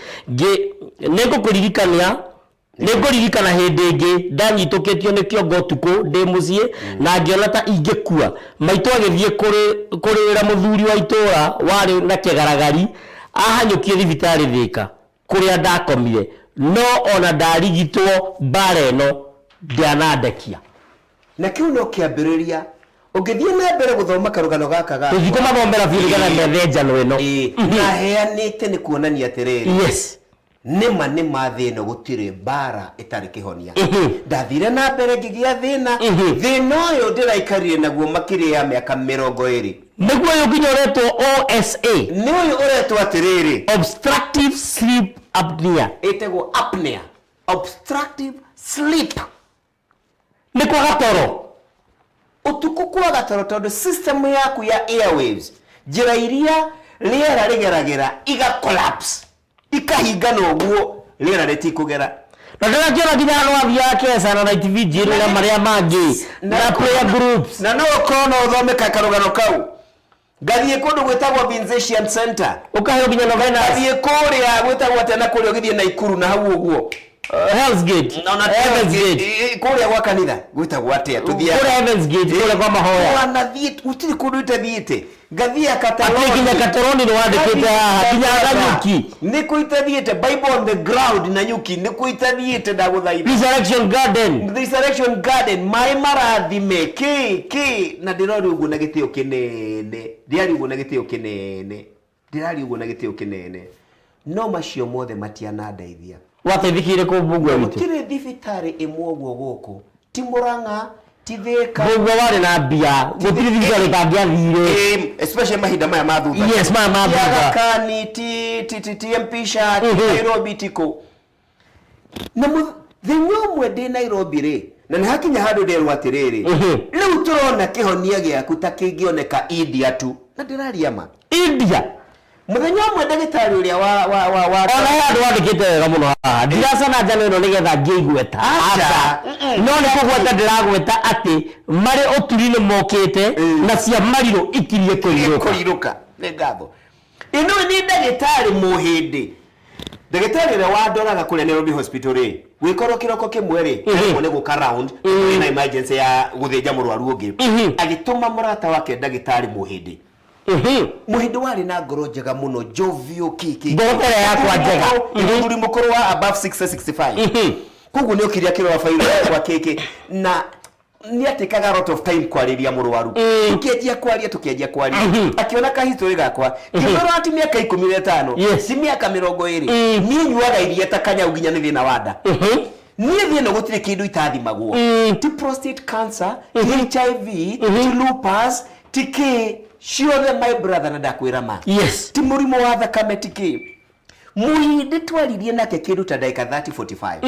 Nĩngũkũririkania, nĩngũririkana hĩndĩ ĩngĩ ndanyitũkĩtio nĩ kĩongo ũtukũ ndĩ mũciĩ na ngĩona ta ingĩkua. Maitũ agĩthiĩ kũrĩrĩra mũthuri wa itũũra warĩ na kĩgaragari ahanyũkie thibitarĩ Thĩka kũrĩa ndakomire, no ona ndarigitwo mbara ĩno ndĩanandekia. Na kĩu no kĩambĩrĩria. Ũngĩthiĩ na mbere gũthoma karũgano gaka gakwa. Tũthiĩ kũmathomera biũ nĩgetha methe njano ĩno. Ĩĩ, na heanĩte nĩ kuonania atĩrĩrĩ. Nĩma nĩma thĩ ĩno gũtirĩ mbara ĩtarĩ kĩhonia. Ndathire na mbere ngĩgĩa thĩna. Thĩna ũyũ ndĩraikarire naguo makĩria ya mĩaka 20. Nĩguo ũyũ nginya ũretwo OSA. Nĩ ũyũ ũretwo atĩrĩrĩ. Obstructive sleep apnea. Ĩtagwo apnea. Obstructive sleep. Nĩ kwaga toro. Ũtukũ kwaga toro tondũ system yaku ya airwaves, njĩra iria rĩera rĩgeragĩra iga collapse, ikahingana ũguo rĩera rĩtikũgera. Na ndĩrakĩona nginya handũ wathiaga Kesa na Night Vigil na marĩa mangĩ na prayer groups. Na no ũkorwo no ũthome karũgano kau. Ngathiĩ kũndũ gwĩtagwo Vincentian Center. Ũkaheo nginya novenas. Ngathiĩ kũrĩa gwĩtagwo atĩa na kũrĩa ũgĩthiĩ Naikuru na hau ũguo. Hell's Gate. Na ona Heaven's Gate. Kũrĩa gwa kanitha gwĩtagwo atĩa? Tũthiaga. Kũrĩa Heaven's Gate, kũrĩa kwa mahoya. Wanathiĩ, gũtirĩ kũndũ itathiĩte. Ngathiĩ Kataroni. Atĩ nginya Kataroni nĩ wandĩkĩte haha, nginya Nanyuki. Nĩ kũ itathiĩte, Bible on the ground Nanyuki, nĩ kũ itathiĩte ndagũthaitha. Resurrection Garden. Resurrection Garden, maĩ marathime, kĩ, kĩ, na ndĩroria ũguo na gĩtĩo kĩnene, ndĩraria ũguo na gĩtĩo kĩnene, ndĩraria ũguo na gĩtĩo kĩnene, no macio mothe matianandeithia. Wateithĩkire kũ Mbugua witũ? Gũtirĩ thibitarĩ ĩmwe ũguo gũkũ, ti Murang'a, ti Thĩka. Mbugua warĩ na mbia, gũtirĩ thibitarĩ ũtangĩathire. Especially mahinda maya ma thutha. Yes, maya ma Ti thutha. Aga Khan, ti MP Shah, ti Nairobi, ti kũ. Na mũthenya ũmwe ndĩ Nairobi rĩ, na nĩ hakinya handũ nderwo atĩrĩrĩ, rĩu tũrona kĩhonia gĩaku ta kĩngĩoneka India tu. Na ndĩraria ma. India? Mũthenya ũmwe ndagĩtarĩ ũrĩa wa, wa, wa, wa Ona he handũ wandĩkĩte wega mũno haha. Ndiracana njano ĩno nĩgetha ngĩe igweta. Aca. Aca. No nĩ kũgweta ndĩragweta atĩ marĩ ũturi nĩ mokĩte na cia marirũ ikirie kũrirũka. Kũrirũka. Nĩ ngatho. Ĩno nĩ ndagĩtarĩ mũhĩndĩ. Ndagĩtarĩ ũrĩa wandoraga kũrĩa Nairobi Hospital rĩ, gwĩkorwo kĩroko kĩmwe rĩ, aremwo nĩ gũka round, ĩna emergency ya gũthĩnja mũrwaru ũngĩ. Agĩtũma mũrata wake ndagĩtarĩ mũhĩndĩ. Mũhĩndĩ warĩ na ngoro njega mũno, jovial, kĩ, kĩ, kĩ. Ngoro ta ĩrĩa yakwa njega. Mũthuri mũkũrũ wa above 60, 65. Koguo nĩ okire akĩrora bairo yakwa kĩ, kĩ. Na nĩ atĩkaga lot of time kwarĩria mũrwaru. Tũkĩanjia kwaria, tũkĩanjia kwaria. Akĩona ka history gakwa. Ngĩmwĩra ti mĩaka 15, ti mĩaka 20. Niĩ nyuaga iria ta kanyau nginya nĩ thĩna wa nda. Niĩ thĩ ĩno gũtirĩ kĩndũ itathimagwo. Ti prostate cancer, ti HIV, ti lupus, ti kĩ, ciothe my brother, na ndakwĩra ma. Ti mũrimũ wa thakame, ti kĩ. Mũhĩndĩ twaririe nake kĩndũ ta ndagĩka 30, 45.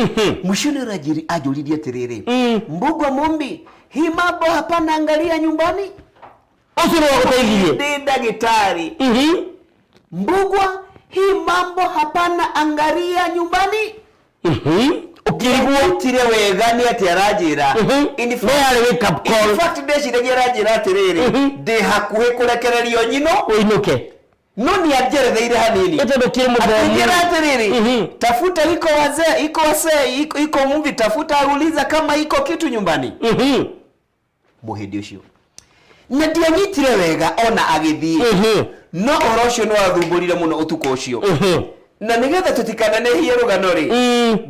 Mũico nĩ anjũririe atĩrĩrĩ, Mbugua Mumbi, hii mambo hapana, angalia nyumbani. Ũcio nĩwe ũgũteithirie. Ndĩ ndagĩtarĩ. Mbugua, hii mambo hapana, angalia nyumbani. Ũkĩrigwo. Ũtire wega nĩ atĩ aranjĩra. In No yarĩ wake up call. fact ndeciragia aranjĩra atĩrĩrĩ, ndĩ hakuhĩ kũrekererio nyino. Ũinũke. No nĩ anjeretheire hanini. Ĩ tondũ kĩrĩ mũthomu. Akĩnjĩra atĩrĩrĩ, tafuta iko wazee, iko wazee, iko mvi, tafuta uliza kama iko kitu nyumbani. Mũhĩndĩ ũcio. Na ndianyitire wega ona agĩthiĩ. No ũhoro ũcio nĩ wathumbũrire mũno ũtukũ ũcio. Na nĩgetha tũtikananehie rũgano rĩ,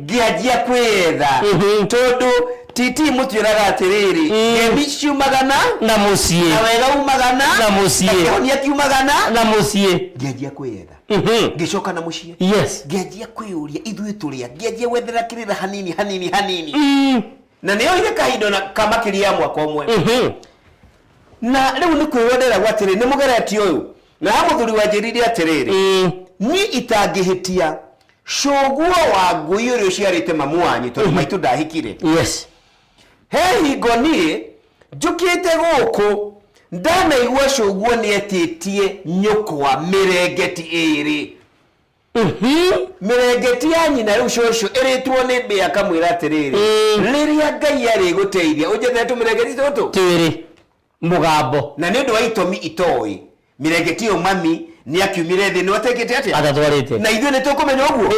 ngĩanjia kwĩyetha. Tondũ TT mũtwĩraga atĩrĩrĩ, ngemi ciumaga na na mũciĩ, na wega umaga na na mũciĩ. Na kĩhonia kiumaga na na mũciĩ. Ngĩanjia kwĩyetha. Ngĩcoka na mũciĩ. Ngĩanjia kwĩyũria ithuĩ tũrĩa, ngĩanjia gwethera kĩrĩra hanini hanini hanini. Na nĩ yoire kahinda na ka makĩria ya mwaka ũmwe. Na rĩu nĩ kwĩrwo nderagwo atĩrĩ, nĩ mũgeretie ũyũ. Na ha mũthuri wanjĩrire atĩrĩrĩ, niĩ itangĩhĩtia, cũguo wa ngui ũrĩa ũciarĩte mamu wanyu, tondũ maitũ ndahikire. He hingo niĩ njũkĩte gũkũ ndanaigua cũguo nĩetĩtie nyũkwa mĩrengeti ĩrĩ. Mĩrengeti ya nyina rĩu cũcũ ĩrĩtwo nĩ mbĩa, akamwĩra atĩrĩrĩ, rĩrĩa Ngai arĩgũteithia ũnjethere tũmĩrengeti tũtũ twĩrĩ mũgambo. Na nĩ ũndũ wa itũmi itoĩ, mĩrengeti ĩyo mami nĩ akiumire thĩ nĩ atekĩte atĩa? Atatwarĩte. Na ithuĩ nĩ tũkũmenya ũguo.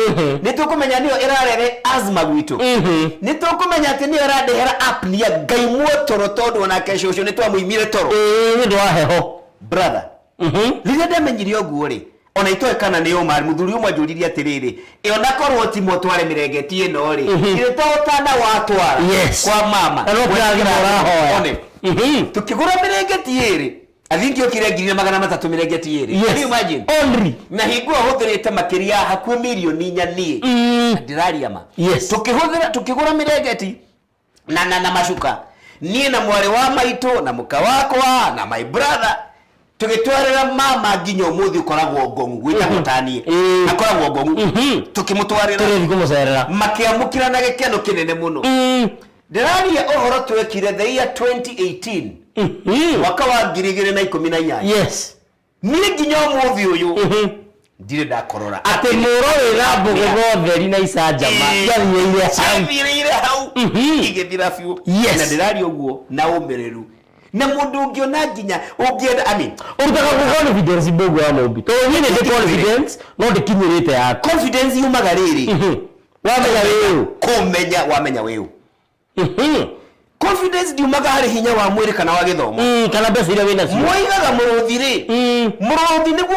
Nĩ tũkũmenya nĩyo ĩrarehe asthma gwitũ. Nĩ tũkũmenya atĩ nĩyo ĩrandehera apnea ngaimwo toro, tondũ onake cũcũ nĩ twamũimire toro. Ĩĩ, nĩ ũndũ wa heho. Brother, rĩrĩa ndamenyire ũguo rĩ, ona itoĩ kana nĩ ũma, mũthuri ũmwe anjũririe atĩrĩrĩ, ĩ ona korwo ti mwatware mĩrengeti ĩno rĩ, ĩ to ũtana watwara kwa mama? Na no kĩrathimo ũrahoya. One. Tukĩgũra mĩrengeti ĩrĩ, I think yokire 300,000 mĩrengeti ĩrĩ. Can you imagine? Only. Na hingo ĩyo hũthĩrĩte makĩria ya hakuhĩ mirioni 4 niĩ. Na ndĩraria ma. Tukĩhũthĩra, tukĩgũra mĩrengeti na macuka, niĩ na mwarĩ wa maitũ na mũka wakwa na my brother, tũgĩtwarĩra mama. Nginya ũmũthĩ ũkoragwo ngong'u, gwĩtagwo taniĩ. Akoragwo ngong'u. Tũkĩmũtwarĩra. Tũrĩthiĩ kũmũcerera. Makĩamũkĩra na gĩkeno kĩnene mũno. Ndĩraria ũhoro twekire the year 2018, mwaka wa 2018. Niĩ nginya ũmũthĩ ũyũ ndirĩ ndakorora. Atĩ mũro wĩna mbũgũgo theri na icanjama ciathiĩire hau. Ciathirĩire hau. Igĩthira biũ. Na ndĩraria ũguo na ũmĩrĩru, na mũndũ ũngĩona nginya ũngĩenda, I mean, Ũrutaga kũ confidence, mbũgũ wa mũmbi? Tondũ niĩ nĩ ndĩ confidence, no ndĩkinyĩrĩte yaku. Confidence yumaga rĩrĩ, Wamenya wĩũ. Kũmenya wamenya wĩũ. Confidence ndiumaga harĩ hinya wa mwĩrĩ kana wa gĩthomo. Kana mbeca iria wĩnacio. Moigaga mũrũthi rĩ, mũrũthi nĩguo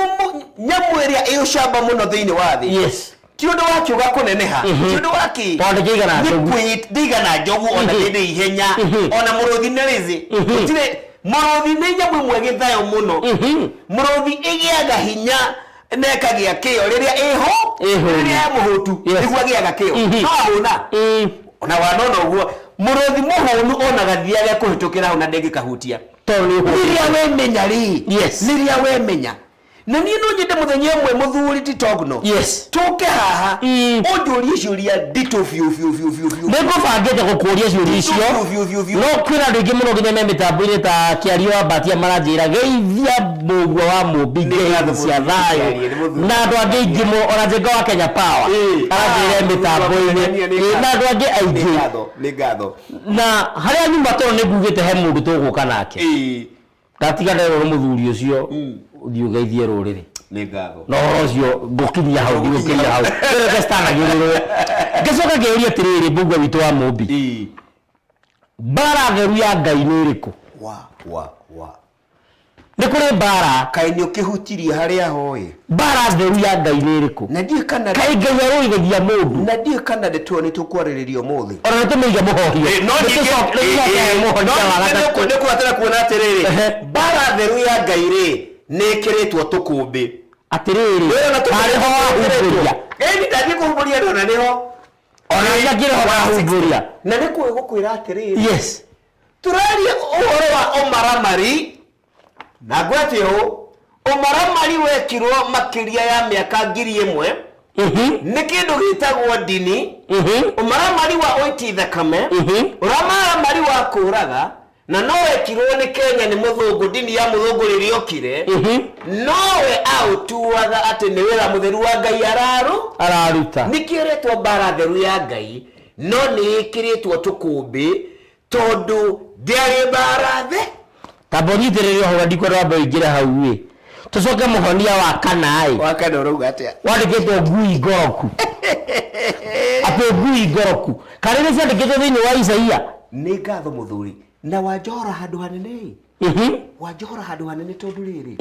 nyamũ ĩrĩa ĩ ũcamba mũno thĩinĩ wa thĩ. Ti ũndũ wa kĩũga kũneneha, ti ũndũ wa kĩ. Tondũ ndĩigana Nĩ njogu. Ndĩigana njogu ona ndĩrĩ ihenya. Ona mũrũthi nĩ rĩzĩ. Gũtirĩ mũrũthi, nĩ nyamũ ĩmwe gĩthayo mũno. Mũrũthi ĩgĩaga hinya na ĩkagĩa kĩo rĩrĩa ĩho Ĩhũnu. Rĩrĩa ĩ mũhũtu. Nĩguo agĩaga kĩo. No ahũna ona wanona ũguo, mũrũthi mũhũnu ona gathiage kũhĩtũkĩra hau na ndĩngĩkahutia. Tondũ nĩ ũhũtu. Rĩrĩa wemenya rĩ, rĩrĩa wemenya, na niĩ no nyende mũthenya ũmwe, mũthuri ti Togno, tũke haha ũnjũrie ciũria nditũ biũ biũ biũ biũ biũ. Nĩ ngũbangĩte gũkũria ciũria icio. Biũ biũ biũ biũ. No kwĩna andũ aingĩ mũno nginya me mĩtambo-inĩ ta kĩario wa Mbatia maranjĩra geithia mũgua wa mũmbi, Nĩ ngatho ngeithi cia mũthuri thayũ. Kĩarie, nĩ mũthuri. Na andũ angĩ aingĩ mũno, ona Njenga wa Kenya Power aranjĩra mĩtambo-inĩ. Nĩ Ĩĩ, na andũ angĩ nĩ aingĩ. Ngatho, nĩ ngatho. Na harĩa nyuma, tondũ nĩ ngugĩte he mũndũ tũgũka nake, ndatiga nderwo nĩ mũthuri ũcio, ũthiĩ ũgeithie rũrĩrĩ. Nĩ ngatho. Na ũhoro ũcio ngũkinyia hau, ndigũkinyia hau, reke citanagĩrĩrwo. Ngĩcoka ngĩũria atĩrĩrĩ, mbunge witũ wa mũmbi, mbara theru ya Ngai nĩ ĩrĩkũ? Wa wa wa. Nĩ kũrĩ mbara. Kaĩ nĩ ũkĩhutirie harĩa hoĩ. Mbara theru ya Ngai nĩ ĩrĩkũ? Na ndiũĩ kana Kaĩ Ngai arũithagia mũndũ? Na ndiũĩ kana ndeto ĩyo nĩ tũkwarĩrĩria ũmũthĩ. Ona nĩ tũmĩige mũhohio. No Nĩ mũhohia wa gatatũ. Nĩ kũbatara kuona atĩrĩrĩ, mbara theru ya Ngai rĩ, nĩ ĩkĩrĩtwo tũkũmbĩ. Atĩrĩrĩ, Wĩra harĩ ho wahumbũria. Ĩni ndathiĩ kũhumbũria, ndona nĩho. Ona njakĩrĩ ho wahumbũria. Na nĩ kũĩ gũkwĩra atĩrĩrĩ, tũraria ũhoro wa ũmaramari, na ngwete ũũ, ũmaramari wekirwo makĩria ya mĩaka 1000 nĩ kĩndũ gĩtagwo ndini. Ũmaramari wa ũiti thakame, ũmaramari wa kũraga, na no wekirwo nĩ Kenya nĩ mũthũngũ, ndini ya mũthũngũ rĩrĩa okire, nowe aũtuaga atĩ nĩ wĩra mũtheru wa Ngai araru Araruta. Nĩkĩo ĩretwo mbara theru ya Ngai, no nĩ ĩkĩrĩtwo tũkũmbĩ tondũ ndĩarĩ mbara the. Tamba ũnyitĩrĩre ũhoro, ndikwenda wambe ũingĩre hau ĩ, tũcoke mũhonia wa kana ĩ. Wakana ũrauga atĩa? Wandĩkĩtwo ngui ngoroku, atĩ ngui ngoroku kana nĩ ciandĩkĩtwo thĩinĩ wa Isaia. Nĩ ngatho mũthuri, na wanjohora handũ hanene ĩ. Wanjohora handũ hanene tondũ rĩrĩ,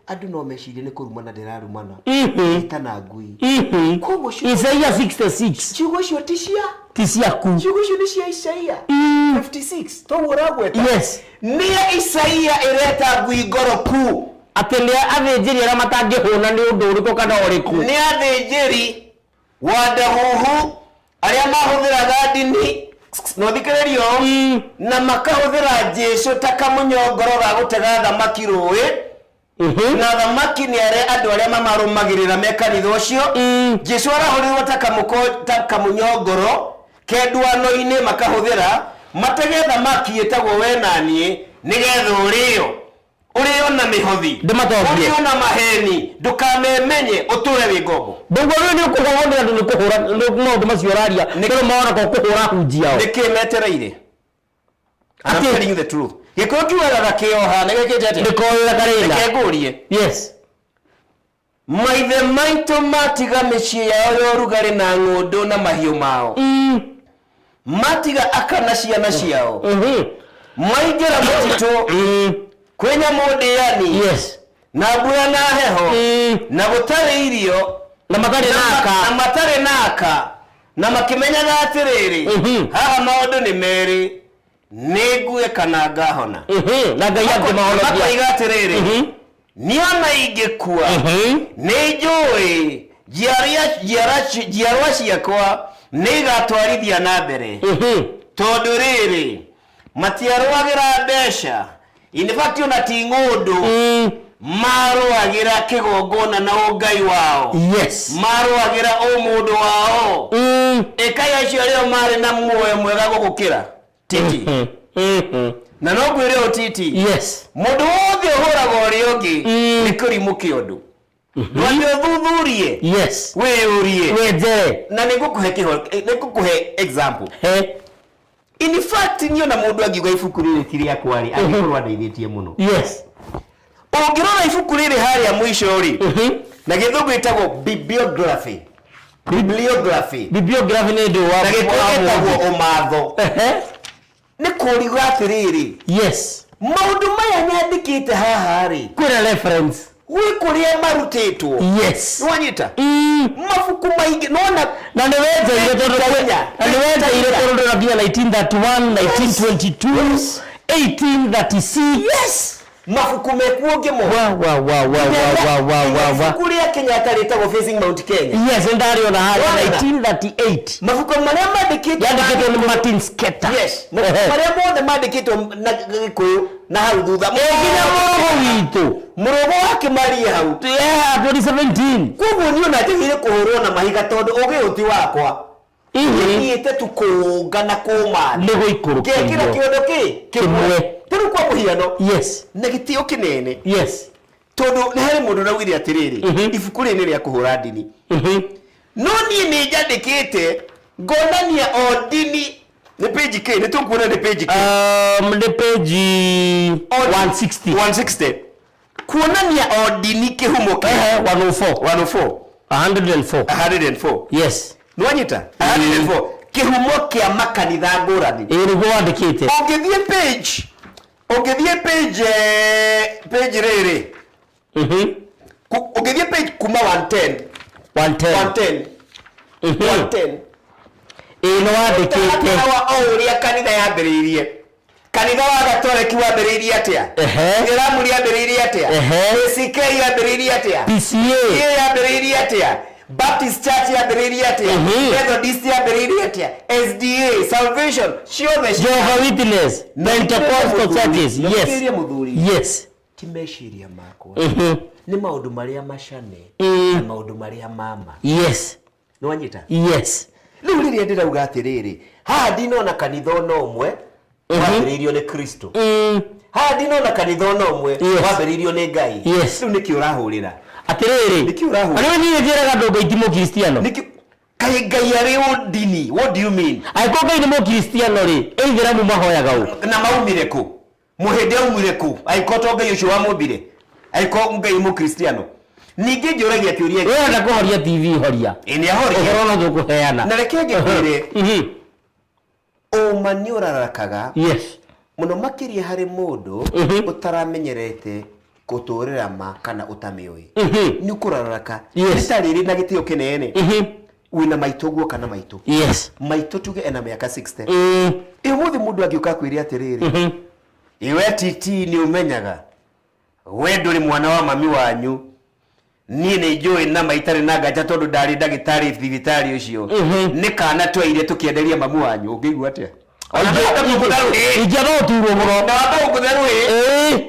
andũ no mecirie nĩ kũrumana ndĩrarumana. Ĩtana ngui. Koguo ciugo Isaia 66. Ciugo icio ti cia Ti ciaku. Ciugo icio nĩ cia Isaia 56 toguo ũragweta. Yes. Nĩ ya Isaia ĩreta ngui ngoroku. Atĩ nĩ athĩnjĩri arĩa matangĩhũna nĩ ũndũ ũrĩkũ kana ũrĩkũ. Nĩ athĩnjĩri wandahuhu arĩa mahũthĩraga ndini na ũthikĩrĩrie ũũ, na makahũthĩra Jesu ta kamũnyongoro ga gũtega thamaki rũĩ, na thamaki nĩ arĩa andũ arĩa mamarũmagĩrĩra me kanitha ũcio. Jesu arahũthĩrwo ta kamũko ta kamũnyongoro kenduano-inĩ, makahũthĩra matege thamaki ĩtagwo we na niĩ, nĩgetha ũrĩo ũrĩo na mĩhothi, Ndĩmatongie. ũrĩo na maheni, ndũkamemenye, ũtũre wĩ ngombo. Ndũguo rĩu nĩ ũkũhũrwo nĩ andũ nĩ kũhũra nĩ maũndũ macio ũraria, nĩ mona ko kũhũra hunjia o. Nĩkĩ metereire? I'm Atĩ- telling you the truth. Gĩkũyũ kiugaga gakĩoha nĩ gĩkĩte atĩa? Nĩ koĩra karĩna. Reke ngũrie. Yes. Maithe maitũ matiga mĩciĩ yao ya ũrugarĩ na ng'ũndũ na mahiũ mao, matiga aka na ciana ciao, maingĩra mũtitũ kwĩ nyamũ ndĩani na mbura na heho na gũtarĩ irio Na matarĩ na naka. Matarĩ naka, na makĩmenyaga atĩrĩrĩ, haha maũndũ nĩ merĩ, nĩ ngue kana ngahona. Na Ngai angĩmahonokia. Makoiga atĩrĩrĩ, niĩ ona ingĩkua, nĩ njũĩ njiarwa ciakwa nĩ igatwarithia na mbere, tondũ rĩrĩ, matiarũagĩra mbeca, in fact ona ti ng'ũndũ, marũagĩra kĩgongona na ũngai wao, marũagĩra ũmũndũ wao. Ĩkai acio arĩo marĩ na muoyo mwega gũgũkĩra, titi. Na no ngwĩre ũũ, titi, mũndũ wothe ũhũraga ũrĩa ũngĩ nĩ kĩrimũ kĩa ũndũ. Ndwambe ũthuthurie, wĩyũrie. Wenjere. Na nĩ ngũkũhe nĩ ngũkũhe example. He. In fact, niĩ ona mũndũ angiuga ibuku rĩrĩ ti rĩakwa rĩ, angĩkorwo andeithĩtie mũno. Ũngĩrora ibuku rĩrĩ harĩa mũico rĩ, na Gĩthũngũ ĩtagwo bibliography, bibliography. Bibliography nĩ ndũ wa Na Gĩkũyũ ĩtagwo ũmatho. Nĩ kũriga atĩrĩrĩ, maũndũ maya nyandĩkĩte haha rĩ, Kwĩna reference. Gwĩ kũrĩa marutĩtwo. Nĩwanyita? Mabuku maingĩ nona. Na nĩ wenjeire tondũ Kenya. Na nĩ wenjeire tondũ ndĩra nginya 1931, 1922, 1836. Yes, mabuku mekuo ngĩmona. Wa wa wa wa wa wa wa wa wa. Ibuku rĩa Kenyatta rĩtagwo Facing Mount Kenya. Yes, ndarĩona harĩa. Wona? 1938. Mabuku marĩa mandĩkĩtwo Yandĩkĩtwo nĩ Martin Sketer. Yes, mabuku marĩa mothe mandĩkĩtwo na Gĩkũyũ na hau thutha Nginya mũrũgũ witũ. Mũrũgũ wa Kĩmaria hau. Yeah, 2017. Koguo niĩ ona njagĩrĩire kũhũrwo na mahiga tondũ ũgĩ ũyũ ti wakwa. Thiĩte tu kũũnga na kũma Nĩ ngekĩra gũikũrũkĩrio kĩondo kĩ Kĩmwe. Tarĩu kwa mũhiano, na gĩtĩo kĩnene, tondũ nĩ harĩ mũndũ ũraugire atĩrĩrĩ, ibuku rĩrĩ nĩ rĩa kũhũra ndini, no niĩ nĩ njandĩkĩte ngonania o ndini nĩ page kĩ, nĩ tũkuona nĩ page kĩ. Nĩ page 160. 160, kuonania o ndini kĩhumo kĩ. Ehe, 104. 104. 104. 104. Nĩwanyita? 104, kĩhumo kĩa makanitha ngũrani. Ĩĩ, nĩguo wandĩkĩte. Ũngĩthiĩ page page rĩrĩ, ũngĩthiĩ page kuma 110. 110. 110. 110. Ĩĩ, nĩ wandĩkĩte. Mũtaratara o ũrĩa kanitha yambĩrĩirie, kanitha wa Gatoreki wambĩrĩirie atĩa, Ithĩramu rĩambĩrĩirie atĩa, ACK yambĩrĩirie atĩa, PCA. PCA yambĩrĩirie atĩa, Baptist Church yambĩrĩirie atĩa, Methodist yambĩrĩirie atĩa, SDA, Salvation, ciothe Jehovah Witness, Pentecostal churches. Na thikĩrĩria mũthuri. Ti meciria makwa, nĩ maũndũ marĩa macane na maũndũ marĩa mama. Nĩwanyita? Yes. Rĩu rĩrĩa ndĩrauga atĩrĩrĩ, haha ndinona kanitha ona ũmwe wambĩrĩirio nĩ Kristo, haha ndinona kanitha ona ũmwe wambĩrĩirio nĩ Ngai. Rĩu nĩkĩ ũrahũrĩra? Atĩrĩrĩ, Nĩkĩ ũrahũra? Arĩa niĩ njĩraga andũ Ngai ti mũkristiano. Nĩkĩ kaĩ Ngai arĩ ũndini? What do you mean? Angĩkorwo Ngai nĩ mũkristiano rĩ, ĩithĩramu mahoyaga ũ? Na maumire kũ? Mũhĩndĩ aumire kũ angĩkorwo to Ngai ũcio wamũmbire, angĩkorwo Ngai mũkristiano? Ningĩ njũragia kĩũria. Wenda kũhoria TV, horia. Ĩ, nĩ ahoria. Ũhoro no tũkũheana. Na reke ngĩkwĩre, ũma nĩ ũrarakaga. Mũno makĩria harĩ mũndũ ũtaramenyerete gũtũrĩra ma kana ũtamĩũĩ. Nĩ ũkũrararaka. Nĩ ta rĩrĩ na gĩtĩo kĩnene. Wĩna maitũ guo kana maitũ. Maitũ tuge ena mĩaka 60. Ĩ ũmũthĩ mũndũ angĩũka akwĩre atĩrĩrĩ, ĩ we TT nĩ ũmenyaga we ndũrĩ mwana wa mami wanyu. Niĩ nĩ njũĩ na ma itarĩ na nganja tondũ ndarĩ ndagĩtarĩ thibitarĩ ũcio. Nĩ kana twaire tũkĩenderia mamu wanyu. Ũngĩigua atĩa? Ona no wambe gũkũtha rũhĩ. Ingĩamba gũturwo mũno. Na wambe gũkũtha rũhĩ. Ĩĩ.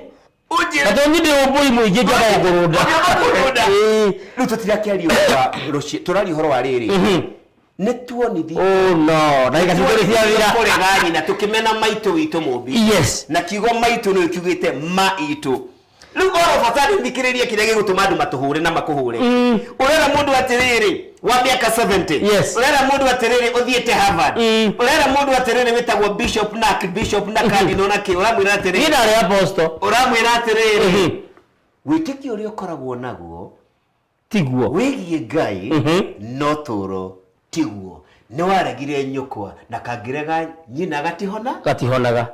Ũnjĩre. Na tondũ niĩ ndĩ ũmbũi mũingĩ ingĩamba gũkũrũnda. Ũngĩamba kũrũnda. Ĩĩ. Rĩu tũtirakĩaria ũhoro wa rũciũ, tũraria ũhoro wa rĩrĩ. Nĩ tuonithi. Oh no, ndagĩka citũ nĩ ciathira. Kũrega nyina tũkĩmena maitũ witũ mũmbi. Na kiugo maitũ nĩ kiugĩte ma itũ. Rĩu oro bata nĩ thikĩrĩrie kĩrĩa gĩgũtũma andũ matũhũre na makũhũre. Ũrera mũndũ atĩrĩrĩ wa mĩaka 70. Ũrera mũndũ atĩrĩrĩ ũthiĩte Harvard. Ũrera mũndũ atĩrĩrĩ wĩtagwo Bishop na Bishop na Cardinal na kĩ ũramwĩra atĩrĩrĩ. Niĩ ndarĩ apostle. Ũramwĩra atĩrĩrĩ. Wĩtĩkio ũrĩa ũkoragwo naguo Tiguo. Wĩgiĩ Ngai no tũro tiguo. Nĩ waregire nyũkwa na kangĩrega nyina gatihona? Gatihonaga.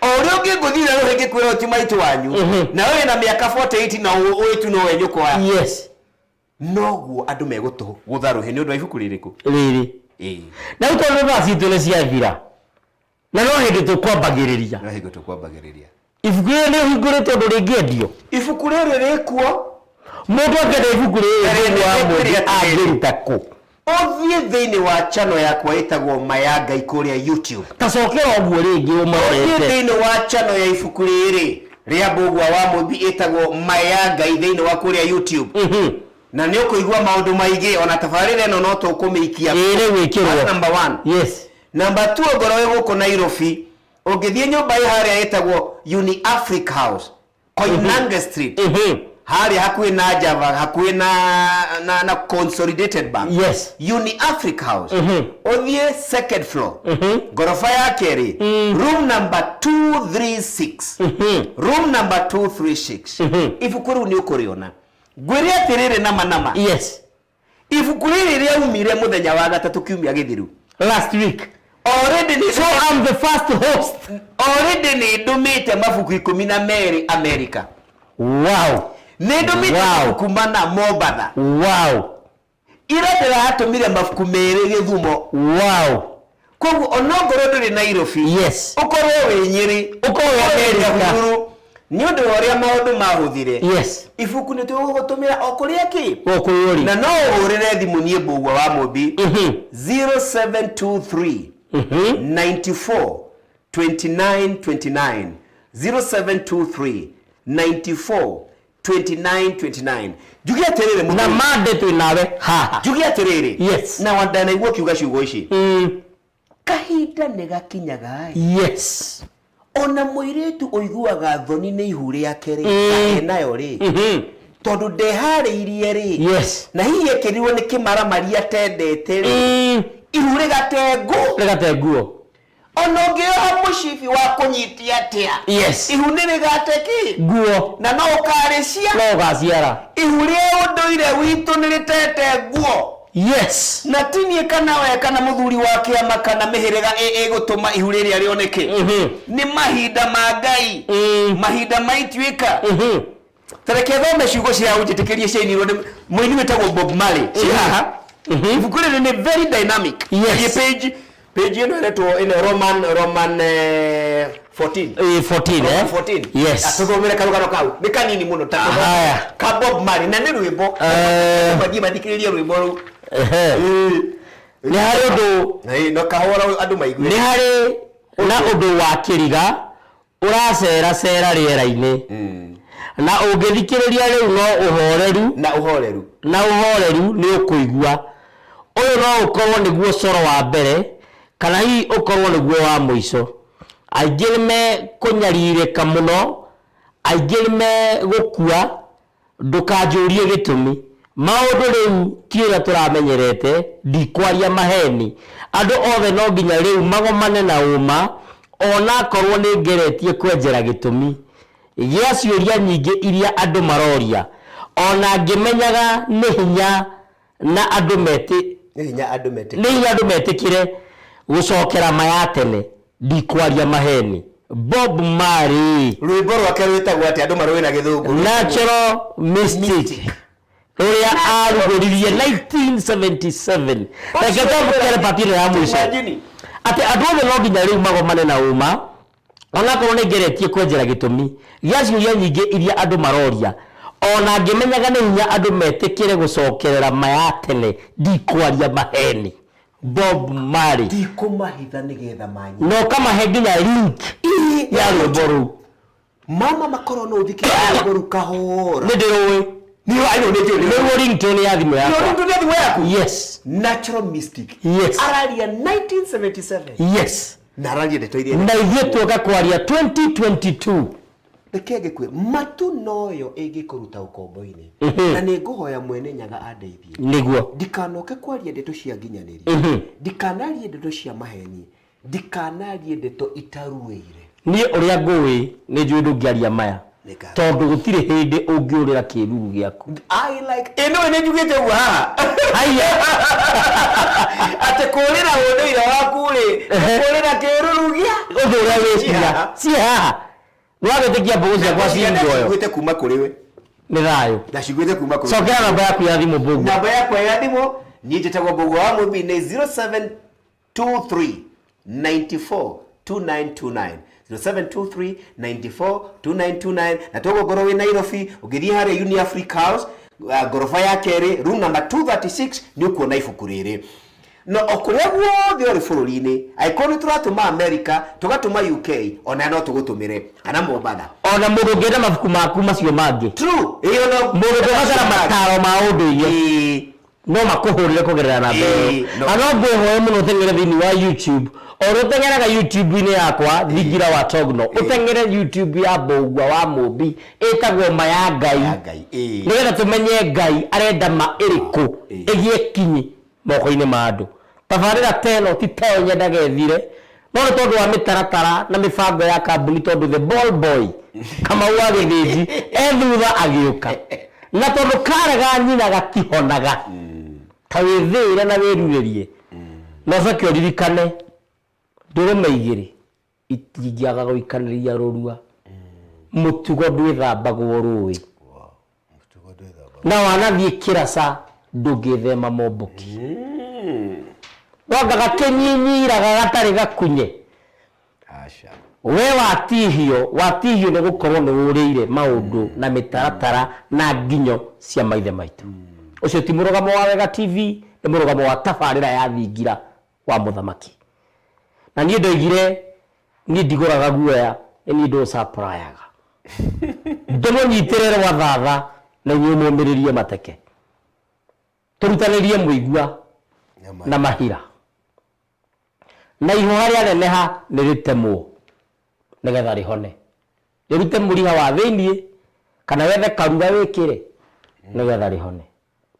O ũrĩa ũngĩngũthira rũhĩ ngĩkwĩra ũyũ ti maitũ wanyu, na we wĩna mĩaka 48 na ũĩ tu nowe nyũkwa. Noguo andũ megũtũgũtha rũhĩ nĩ ũndũ wa ibuku rĩrĩkũ? Rĩrĩ. Ĩĩ. Na rĩu tondũ thaa citũ nĩ ciathira, na no hĩndĩ tũkwambagĩrĩria. No hĩndĩ tũkwambagĩrĩria. Ibuku rĩrĩ nĩ ũhingũrĩte ũndũ rĩngĩendio? Ibuku rĩrĩ rĩkuo. Mũndũ angĩenda ibuku rĩrĩ Na thĩinĩ wa rĩrĩ mũingĩ atĩrĩrĩ. angĩruta kũ? Ũthiĩ thĩinĩ wa channel yakwa ĩtagwo Ma ya Ngai kũrĩa YouTube. Ta cokera ũguo rĩngĩ Ũthiĩ ũmarorete. thĩinĩ wa channel ya ibuku rĩrĩ rĩa Mbũgua wa Mũmbi ĩtagwo Ma ya Ngai thĩinĩ wa kũrĩa YouTube. Na nĩ ũkũigua maũndũ maingĩ ona tabarĩra ĩno no tũkũmĩikia. Ĩĩ rĩu ĩkĩrwo. That's number one. Number two, ongorwo wĩ gũkũ Nairobi, ũngĩthiĩ nyũmba ĩ harĩa ĩtagwo Uni Africa House, Koinange Street, harĩa hakuhĩ na Java, hakuhĩ na, na, na Consolidated Bank. Uni Africa House. Ũthiĩ second floor, ngoroba ya kerĩ, room number 236. Room number 236. Ibuku rĩu nĩ ũkũrĩona. Ngwĩre atĩrĩrĩ nama nama. Ibuku rĩrĩ rĩaumire mũthenya wa gatatũ kiumia gĩthiru. Last week. Already nĩ So I'm the first host. Already nĩ ndũmĩte mabuku 12 America. Nĩ ndũmĩte mabuku 4 Mombatha. Ira ndĩratũmire mabuku 2 Gĩthumo. Koguo onongorwo ndũrĩ Nairobi. Ũkorwo wĩ Nyĩrĩ. Ũkorwo wĩ America. Nyahururu. Nĩ ũndũ wa ũrĩa maũndũ mahũthire. Ibuku nĩ tũgũgũtũmĩra o kũrĩa kĩ? O kũrĩa ũrĩ. Na no ũhũrĩre thimũ niĩ Mbũgua wa Mũmbi. 0723 94 29 29. 0723 94 29 29. Njuge atĩrĩrĩ Na mũthuri. mande twĩ nawe haha. Njuge atĩrĩrĩ. Na wandanaigua ũkiuga ciugo ici. Kahinda nĩ gakinyaga ĩ. Ona mũirĩtu ũiguaga thoni nĩ ihu rĩake rĩ, na enayo rĩ, tondũ ndeharĩirie rĩ, na hihi ekĩrirwo nĩ kĩmaramari atendete rĩ, ihu rĩgate nguo. Rĩgate nguo. Ona ũngĩoha mũcibi wa kũnyitia atĩa, ihu nĩ rĩgate kĩ? Nguo. Na no ũkarĩcia. No ũgaciara. Ihu rĩa ũndũire witũ nĩ rĩtete nguo. Na ti niĩ kana we kana mũthuri wa kĩama kana mĩhĩrĩga ĩgũtũma ihu rĩrĩa rĩoneke. Nĩ mahinda ma Ngai. Mahinda ma ituĩka. Ta reke thome ciugo cia ũnjĩtĩkĩrie ciainirwo nĩ mũini wĩtagwo Bob Marley. Ci haha. Ibuku rĩrĩ nĩ very dynamic. Thiĩ page, page ĩno ĩretwo ĩno Roman, Roman, 14. 14, Roman eh? 14. Atũthomere karũgano kau. Nĩ kanini mũno ta Haya. ka Bob Marley na nĩ rwĩmbo. Mathiĩ mathikĩrĩrie rwĩmbo rũu. Nĩ harĩ ũndũ Ĩĩ, no kahora andũ maigue. Nĩ harĩ na ũndũ wa kĩriga ũraceracera rĩera-inĩ. Na ũngĩthikĩrĩria rĩu no ũhoreru. Na ũhoreru. Na ũhoreru nĩ ũkũigua. Ũyũ no ũkorwo nĩguo coro wa mbere kana hihi ũkorwo nĩguo wa mũico. Aingĩ nĩ mekũnyarirĩka mũno, aingĩ nĩ megũkua, ndũkanjũrie gĩtũmi. Maũndũ rĩu ti ũrĩa tũramenyerete, ndikwaria maheni. Andũ othe no nginya rĩu magomane na ũma, onakorwo nĩ ngeretie kwenjera gĩtũmi gĩa ciũria nyingĩ iria andũ maroria, ona ngĩmenyaga nĩ hinya na andũ metĩ Nĩ hinya andũ metĩkĩre. Nĩ hinya andũ metĩkĩre gũcokera ma ya tene, ndikwaria maheni. Bob Marley. Rwĩmbo rwake rwĩtagwo atĩa andũ marũĩ na gĩthũngũ? Natural Mystic rũrĩa arugũririe 1977. Reke twamũkĩre part ĩno ya mũico. Imagine. Atĩ andũ othe no nginya rĩu magomane na ũma, onakorwo nĩ ngeretie kwenjera gĩtũmi gĩa ciũria nyingĩ iria andũ maroria, ona ngĩmenyaga nĩ hinya andũ metĩkĩre gũcokerera ma ya tene, ndikwaria maheni. Bob Marley. Ndikũmahitha nĩgetha manyi. Na ũkamahe nginya link ya rwĩmbo rũu. Mama makorwo no ũthikĩrĩrie rwĩmbo rũu kahora. Nĩ ndĩrũĩ. Nĩ I know, nĩ njũĩ. Nĩruo ringtone ya thimũ yakwa. Nĩ ringtone ya thimũ yaku? Yes. Natural Mystic. Yes. Araria 1977. Yes. Na araria ndeto iria. Na ithuĩ tuoka kwaria 2022. Reke ngĩkwĩre, matu noyo ĩngĩkũruta ũkombo-inĩ. Na nĩ ngũhoya Mwene Nyaga andeithie. Nĩguo. Ndikanoke kwaria ndeto cia nginyanĩria. Ndikanarie ndeto cia maheni. Ndikanarie ndeto itaruĩire. Niĩ ũrĩa ngũĩ nĩ njũĩ ndũngĩaria maya. Nĩ ngatho. Tondũ gũtirĩ hĩndĩ ũngĩũrĩra kĩruru gĩaku. I like ĩ nĩũĩ nĩ njugĩte ũguo haha. Haiya. Atĩ kũũrĩra ũndũire waku rĩ, nĩ kũũrĩra kĩruru gĩa. Ũndũ ũrĩa wĩ hinya. Ciĩ haha. Nĩwagĩtĩkia mbũgũ ciakwa ciĩ muoyo. Ndaciguĩte kuma kũrĩ we. Nĩ thayũ. Ndaciguĩte kuma kũrĩ we. Cokera namba yaku ya thimũ Mbũgua. Namba yakwa ya thimũ niĩ njĩtagwo Mbũgua wa Mũmbi nĩ 0723 94 2929 0723 94 2929 na toguo ngorwo wĩ Nairobi ũngĩthiĩ harĩa Uni Africa House ngoroba ya kerĩ room number 236 nĩ ũkuona ibuku rĩrĩ. Na o kũrĩa guothe ũrĩ bũrũri-inĩ, angĩkorwo nĩ tũratũma America, tũgatũma UK, ona no tũgũtũmĩre, kana Mombatha. Ona mũndũ ũngĩenda mabuku maku macio mangĩ. True. Ĩĩ ona Mũndũ ũngĩbatara mataro ma ũndũire. Ĩĩ. No makũhũrĩre kũgerera namba ĩyo. Ĩĩ, no. Na no ngwĩhoe mũno ũteng'ere thĩinĩ wa YouTube. O ũrĩa ũteng'eraga YouTube-inĩ yakwa, Thingira wa Togno, ũteng'ere YouTube ya Mbũgua wa Mũmbi, ĩtagwo Ma ya Ngai. Ya Ngai, ĩĩ. Nĩgetha tũmenye Ngai arenda ma ĩrĩkũ Ĩĩ. ĩgĩe kinyi moko-inĩ ma andũ. Tabarĩra ta ĩno ti tayo nyendaga ĩthire, no nĩ tondũ wa mĩtaratara na mĩbango ya kambuni tondũ the ball boy Kamau wa Gĩthĩnji e thutha agĩũka. Na tondũ karega nyina gatihonaga, ta wĩthĩĩre na wĩrurĩrie, na ũcoke ũririkane ndũrũme igĩrĩ itingĩaga gũikanĩria rũrua. Mũtugo ndwĩthambagwo rũĩ. Na wanathiĩ kĩraca ndũngĩthema mombũki. Wanga gakĩnyinyiraga gatarĩ gakunye. Aca. We watihio, watihio nĩ gũkorwo nĩ ũrĩire maũndũ na mĩtaratara na nginyo cia maithe maitũ. Ũcio ti mũrũgamo wa Wega TV, nĩ mũrũgamo wa tabarĩra ya Thingira wa Mũthamaki. Na niĩ ndoigire niĩ ndigũraga guoya, nĩ niĩ ndũcaprayaga. Ndĩmũnyitĩre rwa thatha na inyuĩ mũmĩrĩrie mateke. Tũrutanĩrie mũigua na mahira. Na ihũha rĩaneneha nĩ rĩtemwo nĩgetha rĩhone. Rĩrute mũriha wa thĩiniĩ kana wethe karura wĩkĩre nĩgetha rĩhone.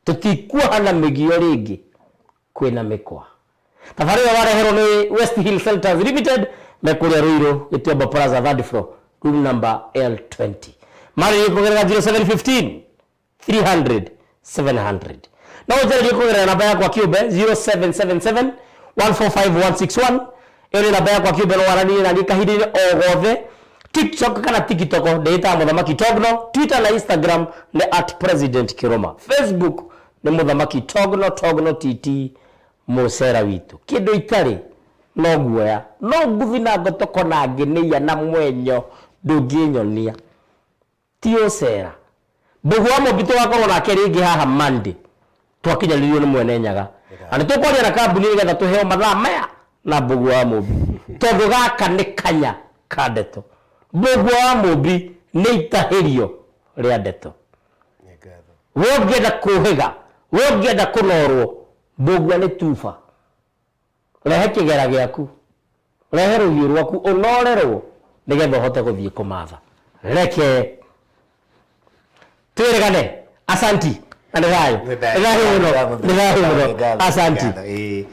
Tũtikuoha na mĩgio rĩngĩ kwĩna mĩkwa. Tabarĩra ĩyo wareherwo nĩ West Hill Shelters Limited me kũrĩa Ruiru Gĩtuamba Plaza third floor room number L20. Marĩrie kũgerera 0715 300 700. No ũnjarĩrie kũgerera namba yakwa kĩũmbe 0777 145 161. Ĩyo nĩ namba yakwa kĩũmbe, no waranĩrie naniĩ kahinda-inĩ o gothe. TikTok kana TikTok ndĩĩtaga Mũthamaki Togno, Twitter na Instagram nĩ at President Kĩrũma, Facebook nĩ Mũthamaki Togno, Togno TT mũcera witũ. Kĩndũ itarĩ no guoya, no nguthi na ngotoko na ngĩnĩia na mwenyo ndũngĩnyonia. Ti ũcera. Mbũgũ wa Mũmbi tũgakorwo nake rĩngĩ haha Monday. Twakinyanĩrio nĩ Mwene Nyaga. Na nĩ tũkwaria na kambuni nĩgetha tũheo mathaa maya na Mbũgũ wa Mũmbi. Tondũ gaka nĩ kanya ka ndeto. Mbũgũ wa Mũmbi nĩ itahĩrio rĩa ndeto. We ũngĩenda kũhĩga, we ũngĩenda kũnorwo, Mbũgua nĩ tuba. Rehe kĩgera gĩaku, rehe rũhiũ rwaku ũnorerwo nĩgetha ũhote gũthiĩ kũmatha. Reke twĩrĩgane. Asanti na nĩ thayũ. Nĩ thayũ mũno. Nĩ thayũ mũno. Asanti. Ĩĩ.